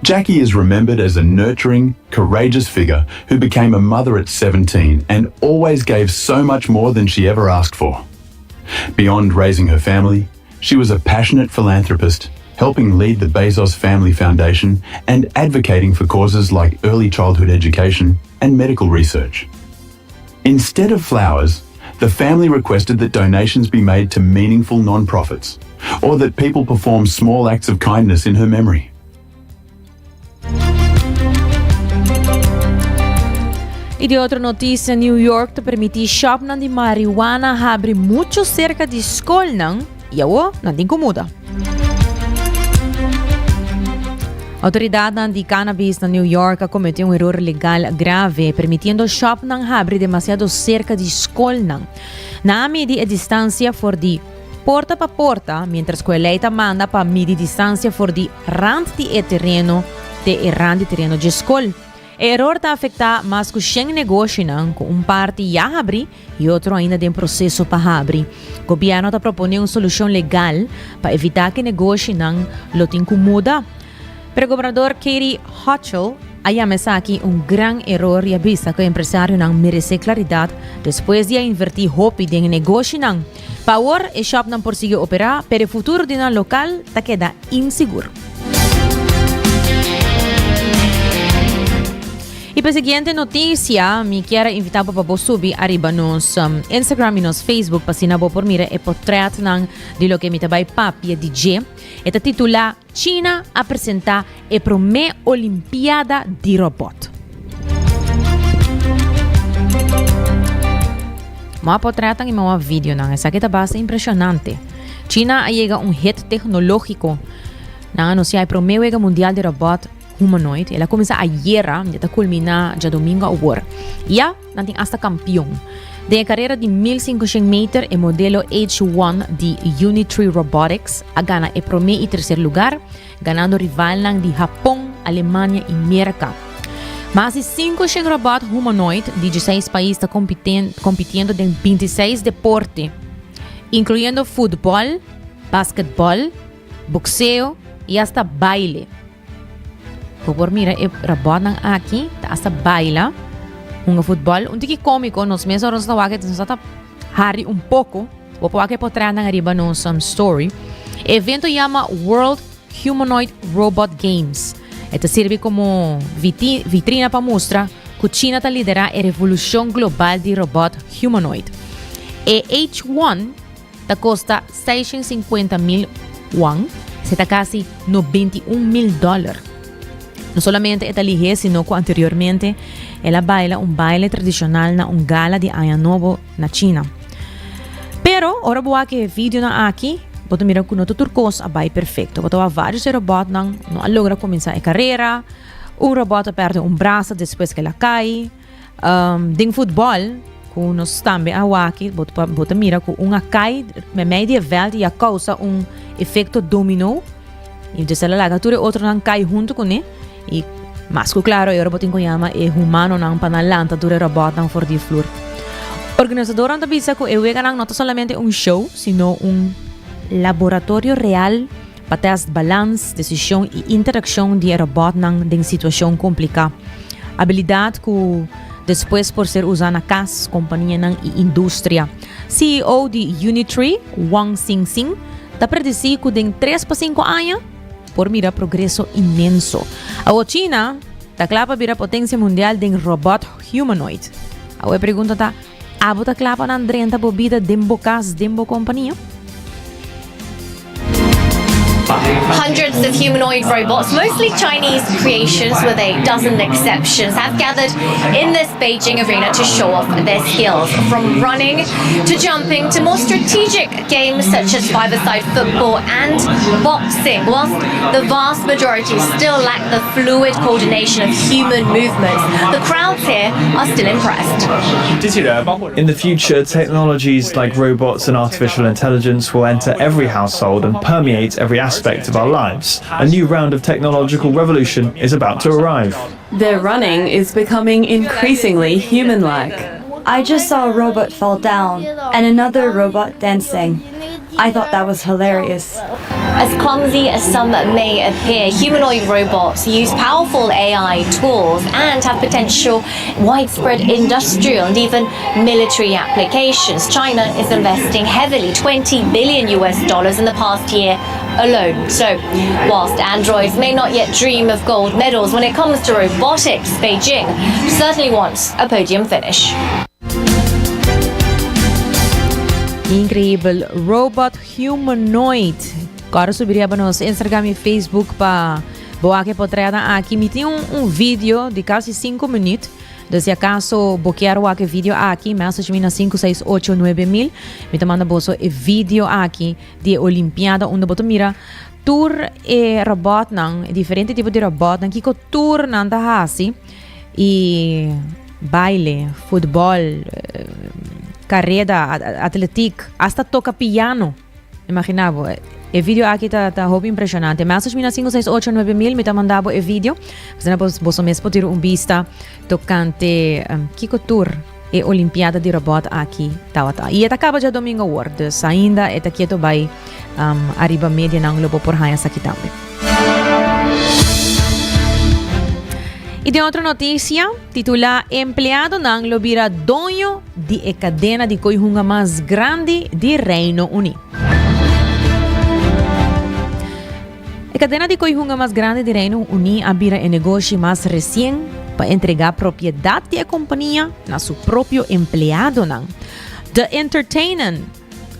Jackie is remembered as a nurturing, courageous figure who became a mother at 17 and always gave so much more than she ever asked for. Beyond raising her family, She was a passionate philanthropist, helping lead the Bezos Family Foundation and advocating for causes like early childhood education and medical research. Instead of flowers, the family requested that donations be made to meaningful non-profits or that people perform small acts of kindness in her memory. Y di otro noticia, New York ta permiti shopnan di marihuana habri mucho cerca di scolnan y awo nan tin cu muda. Autoridadnan di cannabis na New York a comete un error legal grave, permitiendo shopnan habri demasiado cerca di scolnan. Nan a midi e distancia for di porta pa porta, mientras cu e ley ta manda pa midi distancia for di rand di e tereno te e rand di tereno dje scol. E eror ta afecta mas cu shen negoshinan, cu un parti ya habri y otro ainda den proceso pa habri. Gobierno ta propone un solucion legal pa evita cu e negoshinan lo tin cu muda. Pero gobernador Kathy Hochul a yama esaki un gran eror y a bisa cu e empresarionan merece claridad despues di a inverti hopi den e negoshinan. Pa awor e shopnan por sigui opera, pero e futuro di nan local ta keda insigur. Y pa e siguiente noticia, mi kier a invita bo pa bo subi ariba nos um, Instagram y nos Facebook pa asina bo por mira e potretnan di loke mi ta bai papia di dje. E ta titula China a presenta e prome Olimpiada di robot. Moa potretnan y moa videonan. Esaki ta basta impresionante. China a yega un hit tecnologico. Nan a anuncia e prome wega mundial di robot humanoid. El a cuminsa ayera y ta culmina djadomingo awor. Ya nan tin hasta campeon. Den e carera di 1500 meter e modelo H1 di Unitree Robotics a gana e prome y tercer lugar, ganando rivalnan di Hapon, Alemania y Merca. Mas di 500 robot humanoid di 16 pais ta compitiendo den 26 deporte, incluyendo futbol, basketbol, boxeo y hasta baile. Bo por mira e robotnan aki ta hasta baila, hunga futbol. Un tiki cómico, nos mes ora nos ta wak, nos ta hari un poco. Bo por wak e potretnan ariba nos um, story. E evento yama World Humanoid Robot Games. E ta sirbi como vitrina pa mustra cu China ta lidera e revolucion global di robot humanoid. E H1 ta kosta 650 mil won, esei ta kasi 91 mil dòler. No solamente e ta lihé, sino ku anteriormente el a baila un baile tradishonal na un gala di Aña Nobo na China. Pero, ora bo wak e videonan aki, bo ta mira ku no ta tur kos a bai perfekto. Bo ta wak vários e robòtnan no a logra kuminsá e karera, un robòt a pèrdè un brasa despues ku el a kai. Den futbòl ku nos tambe a wak bo ta bo ta mira ku un a kai meimei di e vèlt i a kousa un efekto dominó i dus el a laga tur e otronan kai huntu kuné i mas ku klaro e ora bo tin ku yama e humanonan pa nan lanta tur e ròbòtnan for di e flur. Organisadornan ta bisa ku e weganan no ta solamente un show sino un laboratorio real pa tèst balans, desishon i interakshon di e robòtnan den situashon kompliká. Abilidat ku despues por ser usá na kas, kompanianan i industria. CEO di Unitree, Wang Xingxing, ta predisí ku den tres pa sinku aña por mira progreso inmenso. Awor China ta kla pa bira potensia mundial den robòt humanoid. Awor e pregunta ta, Abo ta kla pa nan drenta bo bida den bo kas, den bo kompania? Hundreds of humanoid robots, mostly Chinese creations with a dozen exceptions, have gathered in this Beijing arena to show off their skills. From running to jumping to more strategic games such as five-a-side football and boxing. Whilst the vast majority still lack the fluid coordination of human movements, the crowds here are still impressed. In the future, technologies like robots and artificial intelligence will enter every household and permeate every aspect of our lives. A new round of technological revolution is about to arrive. Their running is becoming increasingly human-like. I just saw a robot fall down and another robot dancing. I thought that was hilarious. As clumsy as some may appear, humanoid robots use powerful AI tools and have potential widespread industrial and even military applications. China is investing heavily, 20 billion US dollars in the past year alone. So, whilst androids may not yet dream of gold medals when it comes to robotics, Beijing certainly wants a podium finish. Increíbel robot humanoid. Agora subiria para nos Instagram e Facebook pa bo wak e potretnan aki. Mi tin un, un video di casi 5 minuut. Dus si acaso bo kier wak e video aki, message mi na 5689000. Mi ta manda boso e video aki di e Olimpiada unda bo ta mira tur e robotnan, diferente tipo di robotnan, kiko tur nan ta hasi. I baile, futbol, kareda, atletiek, hasta toka piano. Imagina bo, e video aki ta ta hopi impresionante. Message mi na 568 9000, mi ta manda bo e video. Asina bo boso mes por tira un bista tokante um, kiko tur e Olimpiada di robot aki tawata. I e ta kaba djadomingo awor, dus ainda e ta kieto bai um, ariba medianan lo bo por haña esaki tambe. I den otro notisia, titulá Empleadonan lo bira doño di e kadena di koi hunga mas grandi di Reino Uní. E kadena di koi hunga mas grandi di Reino Uní a bira e negoshi mas resien pa entregá propiedat di e kompania na su propio empleadonan. The Entertainen,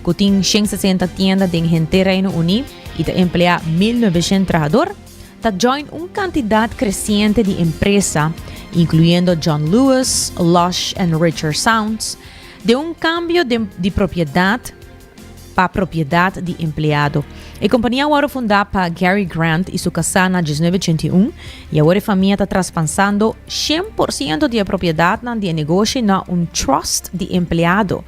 ku tin 160 tienda den henter Reino Uní i ta empleá 1.900 trahador, ta join un kantidat kresiente di empresa, inkluyendo John Lewis, Lush and Richer Sounds, den un kambio di propiedat pa propiedat di empleado. E kompania a wòrdu fundá pa Gary Grant i su kasá na 1981 i awor e famia ta traspansando 100% di e propiedatnan di e negoshi na un trust di empleado,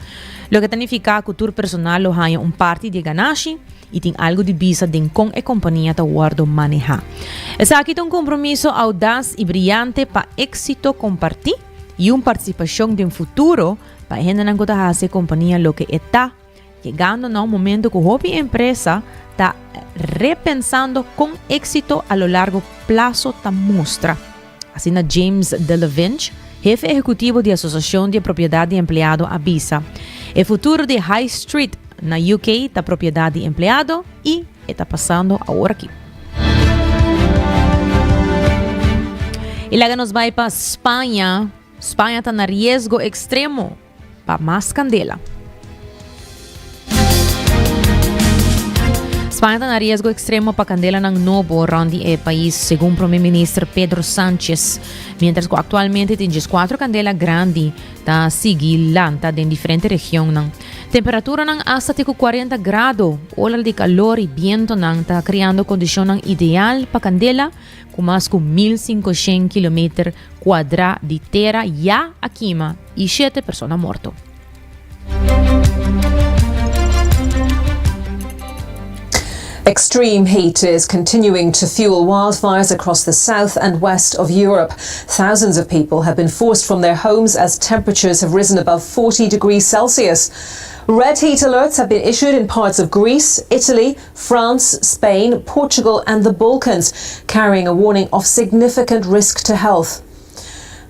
loke ta nifiká ku tur personal lo haña un parti di e ganashi i tin algu di bisa den kon e kompania ta wòrdu manehá. Esaki ta un kompromiso audas i briante pa éksito kompartí i un partisipashon den futuro Pa e hendenan ku ta hasi e kompania loke e ta, yegando na un momento ku hopi empresa ta repensando kon éksito a lo largo plaso ta mustra. Asina James de Levinge, hefe ehekutivo di Asosiashon di e Propiedat di Empleado a bisa. E futuro di High Street na UK ta propiedat di empleado i e ta pasando aworakí. I laga nos bai pa Spaña. Spaña ta na riesgo ekstremo pa mas kandela. Spaña ta na riesgo ekstremo pa kandelanan nobo rònt di e pais, segun Prome Minister Pedro Sánchez. Mientras ku aktualmente tin 14 kandela grandi ta sigui lanta den diferente regionnan. Temperaturanan asta te ku 40 grado, ola di kalor i bientonan ta kreando kondishonnan ideal pa kandela ku mas ku 1500 kilometer Cuadra di tera ya a kima y shete persona morto. Extreme heat is continuing to fuel wildfires across the south and west of Europe. Thousands of people have been forced from their homes as temperatures have risen above 40 degrees Celsius. Red heat alerts have been issued in parts of Greece, Italy, France, Spain, Portugal and the Balkans, carrying a warning of significant risk to health.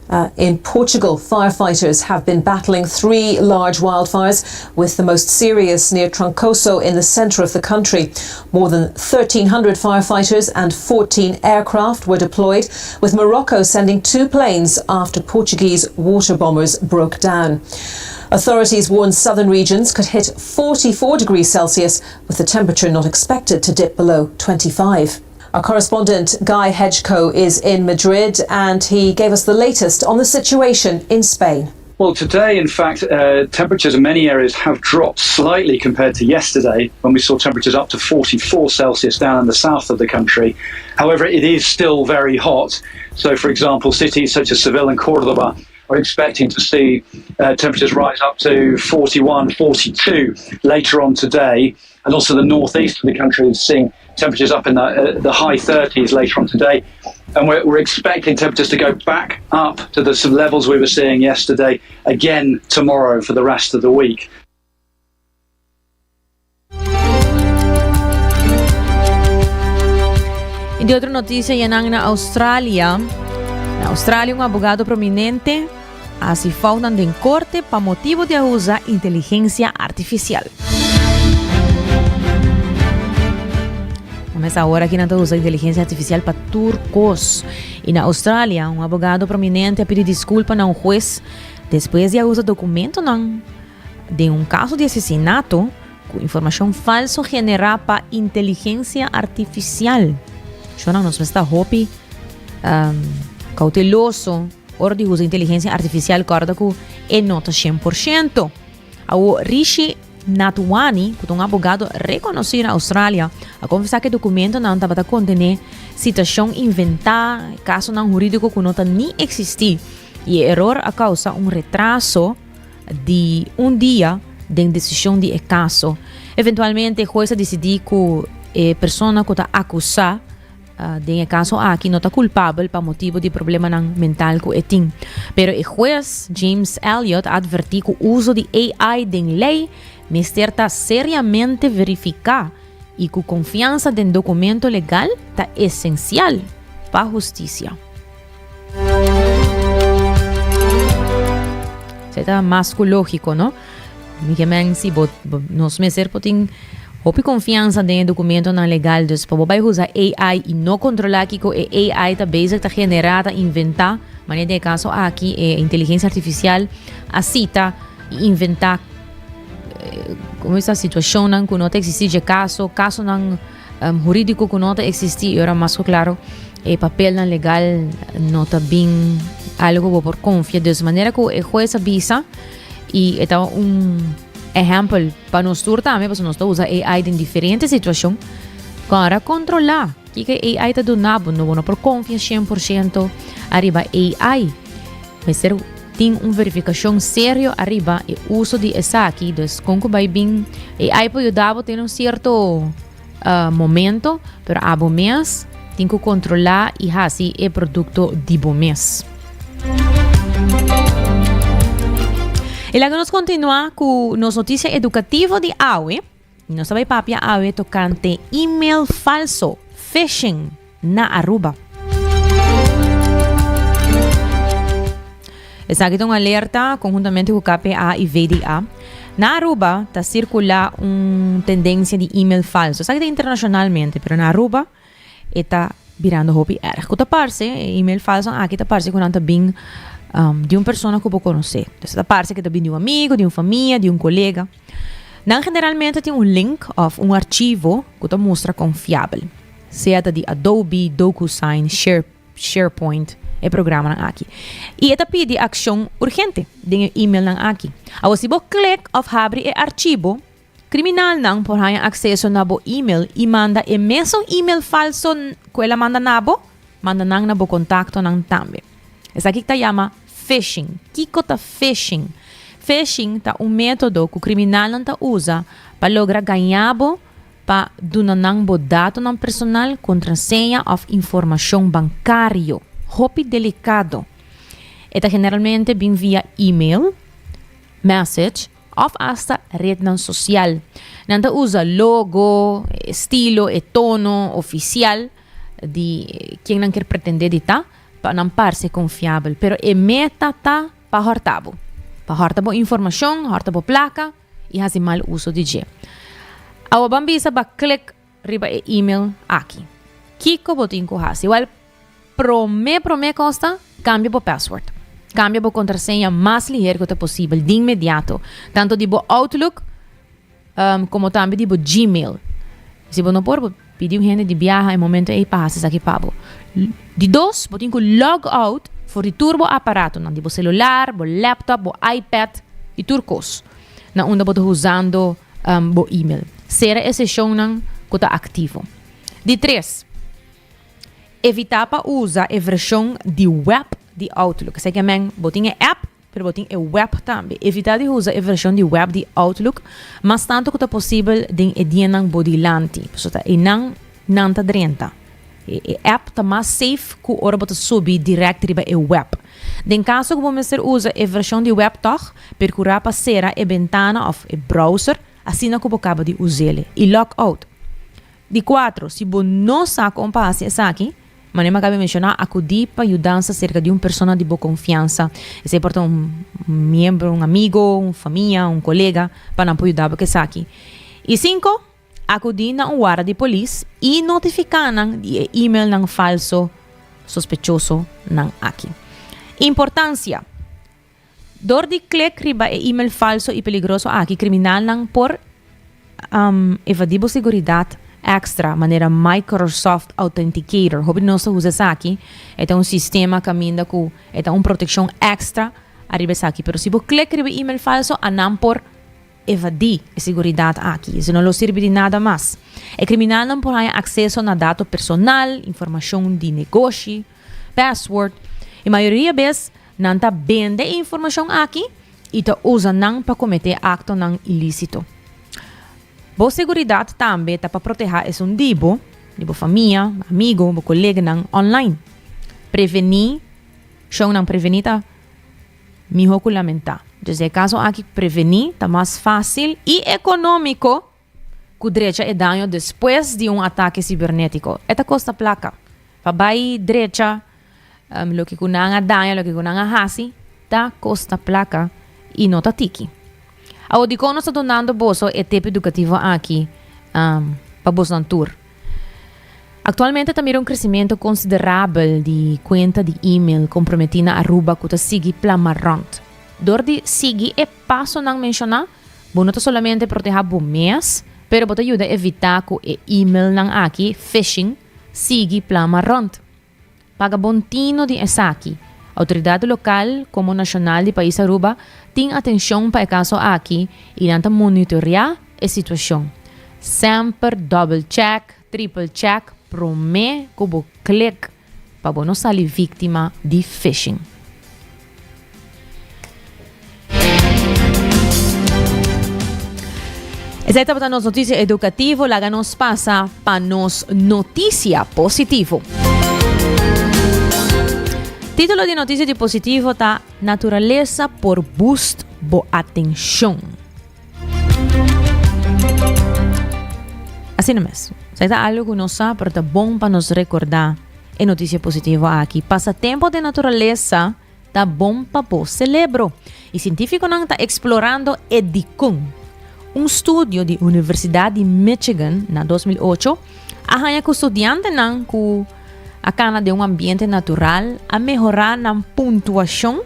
Uh, in Portugal, firefighters have been battling three large wildfires, with the most serious near Trancoso in the centre of the country. More than 1,300 firefighters and 14 aircraft were deployed, with Morocco sending two planes after Portuguese water bombers broke down. Authorities warn southern regions could hit 44 degrees Celsius, with the temperature not expected to dip below 25. Our correspondent Guy Hedgecoe is in Madrid and he gave us the latest on the situation in Spain. Well, today, in fact, uh, temperatures in many areas have dropped slightly compared to yesterday when we saw temperatures up to 44 Celsius down in the south of the country. However, it is still very hot. So, for example, cities such as Seville and Cordoba are expecting to see uh, temperatures rise up to 41, 42 later on today. And also the northeast of the country is seeing temperatures up in the, uh, the high 30s later on today. And we're, we're expecting temperatures to go back up to the sort of levels we were seeing yesterday again tomorrow for the rest of the week. Y di otro noticia yanan na Australia. Na Australia un abogado prominente a haci foutnan den corte pa motibo di a usa inteligencia artificial. Mesa awor aki nan ta usa inteligencia artificial pa tur cos. Y na Australia un abogado prominente a pidi disculpa na un huez despues di a usa documentonan den un caso di asesinato cu informacion falso genera pa inteligencia artificial. Shona nos mester ta hopi um, cauteloso ora di usa inteligencia artificial corda cu e no ta 100%. Awo Rishi Natwani, cu ta un abogado reconoci na Australia, a confesa cu e documentonan tabata contene citacion inventa, casonan huridico cu no ta ni existi y e eror a causa un retraso di un dia den decision di e caso. Eventualmente e hues a dicidi cu e persona cu ta acusa den e caso aki no ta culpabel pa motibo di problemanan mental cu e tin. Pero e hues James Elliott a adverti cu uso di AI den ley mester ta seriamente verifica y cu confiansa den documento legal ta esencial pa husticia. Esei ta mas ku lógiko, no? Mi ke men si bo, bo nos mester por tin hopi konfiansa den e dokumentonan legal, dus pa bo bai usa AI i no kontrolá kiko e AI ta bezig ta generá, ta inventá, manera den e kaso aki e inteligensia artifisial a sita i inventá komo bisa situashonnan ku no ta eksistí dje kaso, kasonan hurídiko ku no ta eksistí i ora mas ku klaro e papelnan legal no ta bin algo ku bo por konfia. Dus manera ku e hues a bisa i e ta un ehèmpel pa nos tur tambe pasobra nos ta usa AI den diferente situashon, kòrda kontrolá kiko e AI ta duna bo. No bo no por konfia 100% ariba AI. Mester tin un verifikashon serio ariba e uso di esaki. Dus kon ku bai bin AI por yuda bo den un sierto momento, pero abo mes tin ku kontrolá i hasi e produkto di bo mes. I laga nos kontinuá ku nos notisia edukativo di awe. Nos ta bai papia awe tokante email falso, phishing, na Aruba. Esaki ta un alerta conhuntamente cu KPA y VDA. Na Aruba ta circula un tendencia di email falso. Esaki ta internacionalmente, pero na Aruba e ta birando hopi erg. Cu ta parce, e email falso aki ta parce cu nan ta bin um, di un persona cu bo conoce. Dus ta parce cu ta bin di un amigo, di un famia, di un colega. Nan generalmente tin un link of un archivo cu ta mustra confiabel. Sea ta di Adobe, DocuSign, Share, SharePoint, e programanan aki. I e ta pidi akshon urgente den e emailnan aki. Awor si bo klik òf habri e archibo, kriminalnan por haña akseso na bo email i manda e mesun email falso ku el a manda na bo, manda nan na bo kontaktonan tambe. Esaki ta yama phishing. Kiko ta phishing? Phishing ta un método ku kriminalnan ta usa pa logra gaña bo pa duna nan bo datonan personal, kontraseña òf informashon bankario. Hopi delikado. E ta generalmente bin via email, message òf asta retnan sosial. Nan ta usa logo, e estilo, e tono ofisial di ken nan kier pretendé di ta pa nan parse konfiabel. Pero e meta ta pa hòrta bo. Pa hòrta bo informashon, hòrta bo plaka. i hasi mal uso di dje. Awa ban bisa ba klik riba e email aki. Kiko bo tin ku hasi? Wèl, promé promé kos ta kambia bo password. Kambia bo kontraseña mas liher ku ta posibel, di inmediato. Tantu di bo Outlook komo tambe di bo Gmail. Si bo no por, bo pidi un hende di biaha e momento ei pa hasi esaki pa bo. Di dos, bo tin ku log out for di tur bo aparatonan, di bo selular, bo laptop, bo iPad i tur kos na unda bo ta usando bo email. Sera e seshonnan ku ta aktivo. Di tres, evitá pa usa e vershon di web di Outlook. Esei ke men bo tin e app, Pero bo tin e web tambe. Evitá di usa e vershon di web di Outlook mas tantu ku ta posibel den e dianan bo dilanti, pasobra ta einan nan ta drenta. E app ta mas safe ku ora bo ta subi dirèkt riba e web. Den kaso ku bo mester usa e vershon di web tòg, perkurá pa sera e bentana òf e browser asina ku bo kaba di us'el i log out. Di cuatro, si bo no sa con pa haci esaki, manera mi a caba di menciona, acudi pa yudansa cerca di un persona di bo confiansa. Esey por ta un miembro, un amigo, un famia, un colega, pa nan por yuda bo cu esaki. Y cinco, acudi na un warda di polis y notifica nan di e emailnan falso sospechoso nan aki. Importancia, Dor di klik riba e email falso y peligroso aki, criminalnan por evadi bo seguridad extra, manera Microsoft Authenticator. Hopi di nos ta usa esaki. E ta un sistema caminda cu e ta un proteccion extra ariba esaki. Pero si bo klik riba e email falso, anan por evadi e seguridad aki. Esei no lo sirbi di nada mas. E criminalnan por haña acceso na dato personal, informacion di negoshi, password. E mayoria bes nan ta bende e informacion aki y ta usa nan pa comete actonan ilicito. Bo seguridad tambe ta pa proteha esun di bo, di bo famia, amigo, bo coleganan online. Preveni, shownan preveni ta miho cu lamenta. Desde e caso aki preveni ta mas facil y economico ku drecha e daño despues di un atake sibernetiko. E ta kosta plaka. Pa bai drecha loke ku nan a daña, loke ku nan a hasi, ta kosta plaka i no ta tiki. Awor dikon nos ta dunando boso e tep edukativo aki pa bosnan tur? Aktualmente ta mira un kresementu konsiderabel di kuenta di email komprometí na Aruba ku ta sigui plama rònt. Dor di sigui e pasonan menshoná, Bo no ta solamente proteha bo mes, pero bo ta yuda evita ku e emailnan aki, phishing, sigui plama rònt. Paga bon tino di esaki. Outoridat lokal komo nashonal di pais Aruba tin atenshon pa e kaso aki i nan ta monitoreá e situashon. Semper double check, triple check promé ku bo klik. Pa bo no sali víktima di phishing. Esei tabata nos notisia edukativo, laga nos pasa pa nos notisia positivo. Título di notisia di positivo ta Naturalesa por boost bo atenshon. Asina mes. Esei ta algo ku nos sa, pero ta bon pa nos rekordá e notisia positivo aki. Pasa tempu den naturalesa ta bon pa bo selebro. I sientífikonan ta eksplorando e dikon. Un studio di Universidat di Michigan na 2008 a haña ku studiantenan ku a kana den un ambiente natural a mehorá nan puntuashon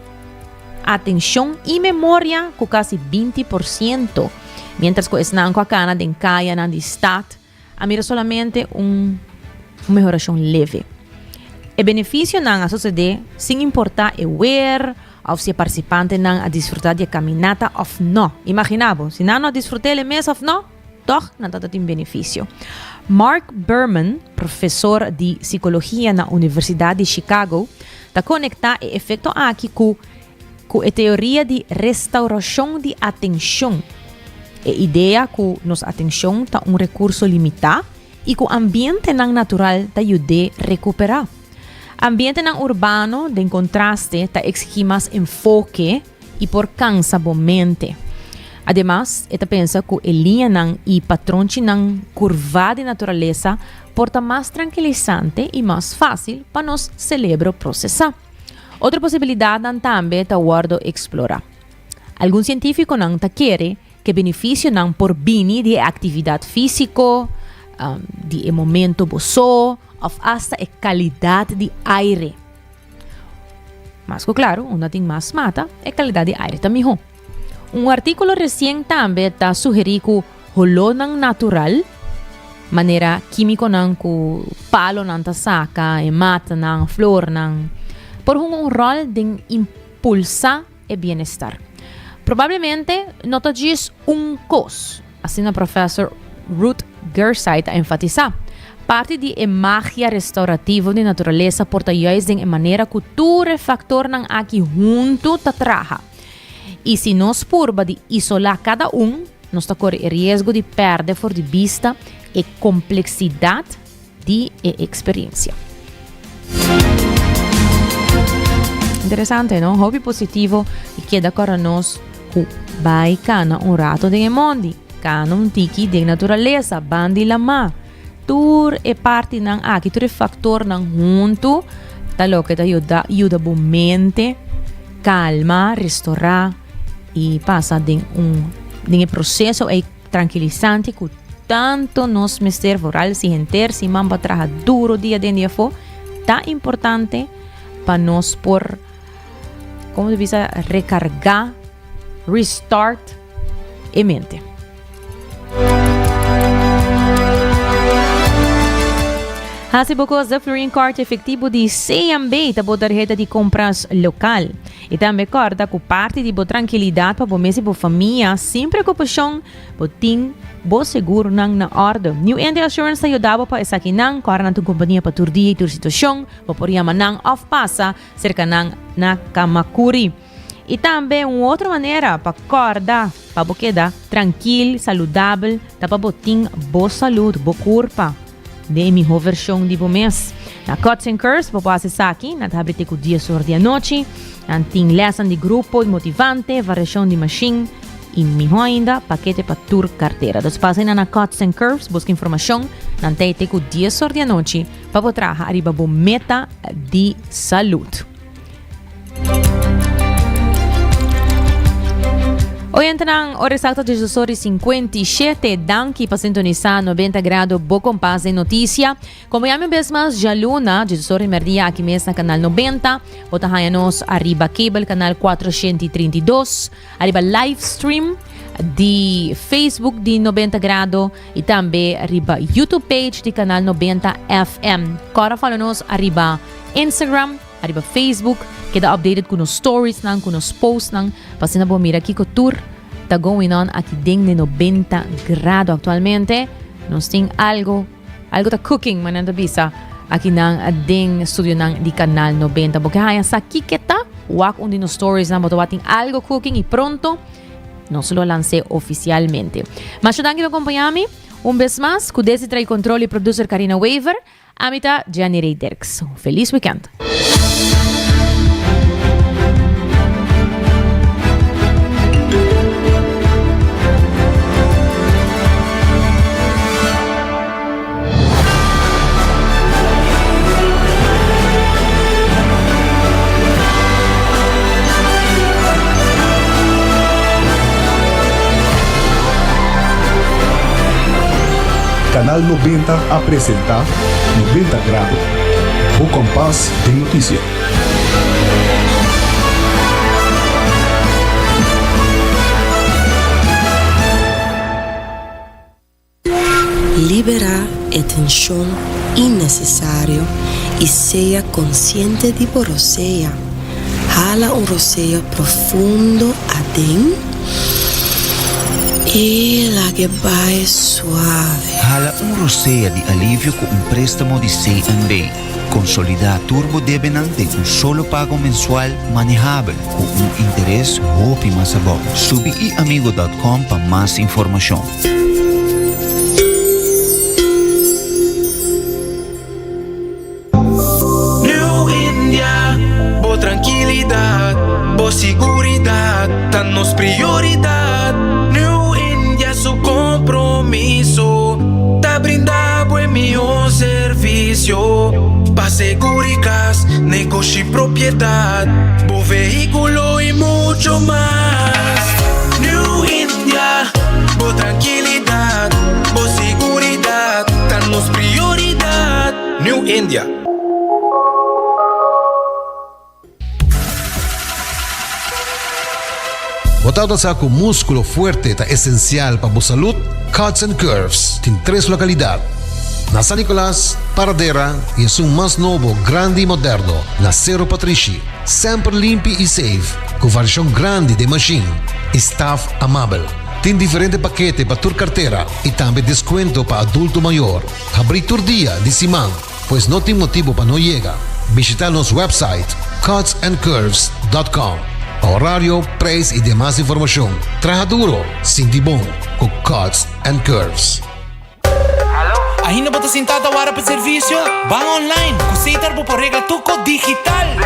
atencion y memoria cu casi 20%, mientras cu esnan cu a cana den cayanan di stad a mira solamente un mehoracion leve. E beneficionan a sucede sin importa e weer of si e participantenan a disfruta di e caminata of no. Imagina bo, si nan no a disfruta el e mes of no, toch nan ta tin beneficio. Mark Berman, profesor di psicologia na Universidad di Chicago, ta conecta e efecto aki cu cu e teoria di restauracion di atencion, e idea cu nos atencion ta un recurso limita y cu ambientenan natural ta yud'é recupera. Ambientenan urbano, den contraste, ta exigi mas enfoke i por kansa bo mente. Ademas, e ta pensa ku e liñanan i patronchinan kurvá di naturalesa por ta mas trankilisante i mas fásil pa nos selebro prosesá. Otro posibilidatnan tambe ta wòrdu eksplorá. Algun sientífikonan ta kere ku e benefisionan por bini di e aktividat físiko, di e momento bo so òf asta e kalidat di aire. Mas ku klaru, unda tin mas mata, e kalidat di aire ta mihó. Un artíkulo resien tambe ta sugerí ku holónan natural, manera kímikonan ku palonan ta saka, e matanan, flornan, por hunga un ròl den impulsá e bienestar. Probablemente no ta djis un kos, asina profèsor Ruth Gersai ta enfatisá. Parti di e magia restaurativo di naturalesa por ta juist den e manera ku tur e faktornan aki huntu ta traha. I si nos purba di isolá kada un, nos ta kore e riesgo di pèrdè for di bista e kompleksidat di e eksperensia. Interesante, no? Hopi positivo i keda kòrda nos ku bai kana un rato den e mondi, kana un tiki den naturalesa, ban di lamá. Tur e partinan aki, tur e faktornan huntu ta loke ta yuda yuda bo mente kalma, restorá i pasa den un den e proseso ei trankilisante ku tanto nos mester vooral si henter siman bo a traha duro dia den dia afó ta importante pa nos por komo ta bisa rekargá, restart e mente. Hasi bo kos de Florin Card efectivo di CMB ta bo tarheta di compras local. Y tambe corda cu parti di bo tranquilidad pa bo mes y bo famia sin preocupacion bo tin bo seguronan na orde. New India Assurance ta yuda bo pa esakinan. Corda nan ta un compania pa tur dia y tur situacion. Bo por yama nan of pasa cerca nan na Camacuri. Y tambe un otro manera pa corda pa bo keda trankil, saludabel, ta pa bo tin bo salud, bo curpa, den e miho version di bo mes. Na Cuts and Curves bo por haci esaki, nan ta habri te cu dies or di anochi. Nan tin lesnan di grupo motivante, variacion di machine y miho ainda, pakete pa tur cartera. Dus pasa einan na Cuts and Curves, busca informacion, nan ta te cu dies or di anochi pa bo traha ariba bo meta di salud. Oyentenan, ora exacto diesdos ora y 57. Danki pa sintonisa 90 Grado Bo Kompas den Noticia. Como ya mi bes mas djaluna, diesdos ora y merdia aki mes na Canal 90. Bo ta haya nos ariba cable canal 432, ariba live stream di Facebook di 90 Grado y tambe riba YouTube page di Canal 90 FM. Kora follow nos ariba Instagram. Ariba Facebook, keda updated ku nos storiesnan, ku nos postnan, pa asina bo mira kiko tur ta going on aki den de 90 grado aktualmente. Nos tin algo, algo ta cooking, manera ta bisa, aki nan den studionan di Canal 90. Bo ke haña sa kiko ta? Wak un di nos storiesnan, bo ta wak tin algo cooking i pronto nos lo lans'é ofisialmente. Masha danki pa kompañá mi un bes mas ku Desi Trai Control i producer Karina Wever. Ami ta Jenny Rey Dirks. Un felis weekend. Canal 90 a presenta 90 Grado, bo kompas den notisia. Liberá e tenshon innesesario i sea konsiente di bo rosea. Hala un rosea profundo aden i lag'e bai suave. Hala un rosea di alivio ku un préstamo di CNB. Konsolidá tur bo debenan den un solo pago mensual manehabel ku un interes hopi mas abou. Subi iamigo dòt kòm pa mas informashon. New India, bo trankilidat, bo siguridat ta nos prioridat. New India su kompromiso ta brinda bo e mihó servisio pa seguri kas, negoshi, propiedat, bo vehíkulo i mucho mas. New India, bo trankilidat, bo siguridat ta nos prioridat. New India. Bo tabata sa ku múskulo fuerte ta esensial pa bo salud? Cuts and Curves tin tres lokalidat, na San Nicolas, Paradera i esun mas nobo, grandi i moderno, na Sero Patrishi. Semper limpi i safe, ku variashon grandi den mashin i staf amabel. Tin diferente pakete pa tur kartera i tambe deskuento pa adulto mayor. Habrí tur dia di siman, pues no tin motibu pa no yega. Bishita nos website cutsandcurves.com pa horario, prijs i demas informashon. Traha duro, sinti bon ku Cuts and Curves. Ainda bo ta sintá ta wara pa servisio? Ban online! Ku Setar bo por regla tur kos digital!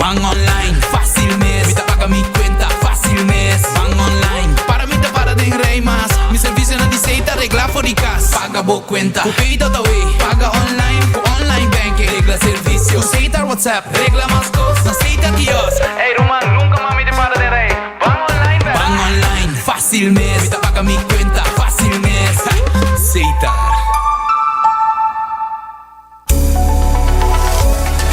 Ban online, fácil mes! Mi ta paga mi kuenta, fácil mes! Ban online, para mi ta para den rei mas! Mi servicionan di Setar regla for di cas. Paga bo cuenta cu Pay.aw. Paga online cu online banking. Regla servicio cu Setar WhatsApp. Regla mas cos na Setar kiosk. Ey ruman, nunca mas mi ta para den rij. Ban online bek. Ban online, facil mes. Mi ta paga mi cuenta, facil mes. Setar.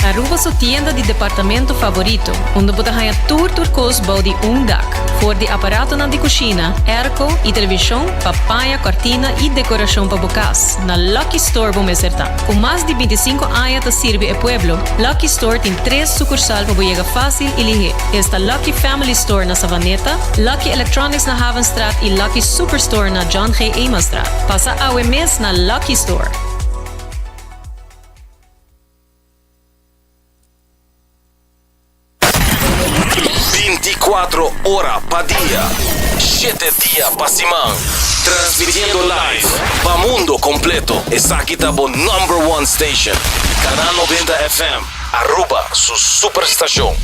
Aruba su tienda di departamento favorito, unda bo ta haña tur tur kos bou di un dak. For di aparatonan di kushina, airco i televishon pa paña, kòrtina i dekorashon pa bo kas, na Lucky Store bo mester ta. Ku mas di bintisinku aña ta sirbi e pueblo, Lucky Store tin tres sukursal pa bo yega fásil i lihé. Esta Lucky Family Store na Savaneta, Lucky Electronics na Havenstraat i Lucky Superstore na John G. Emanstraat. Pasa awe mes na Lucky Store! Binticuatro ora pa dia, shete dia pa siman. Transmitiendo live pa mundo completo. Esaki ta bo number one station. Canal 90 FM, Aruba su superstacion.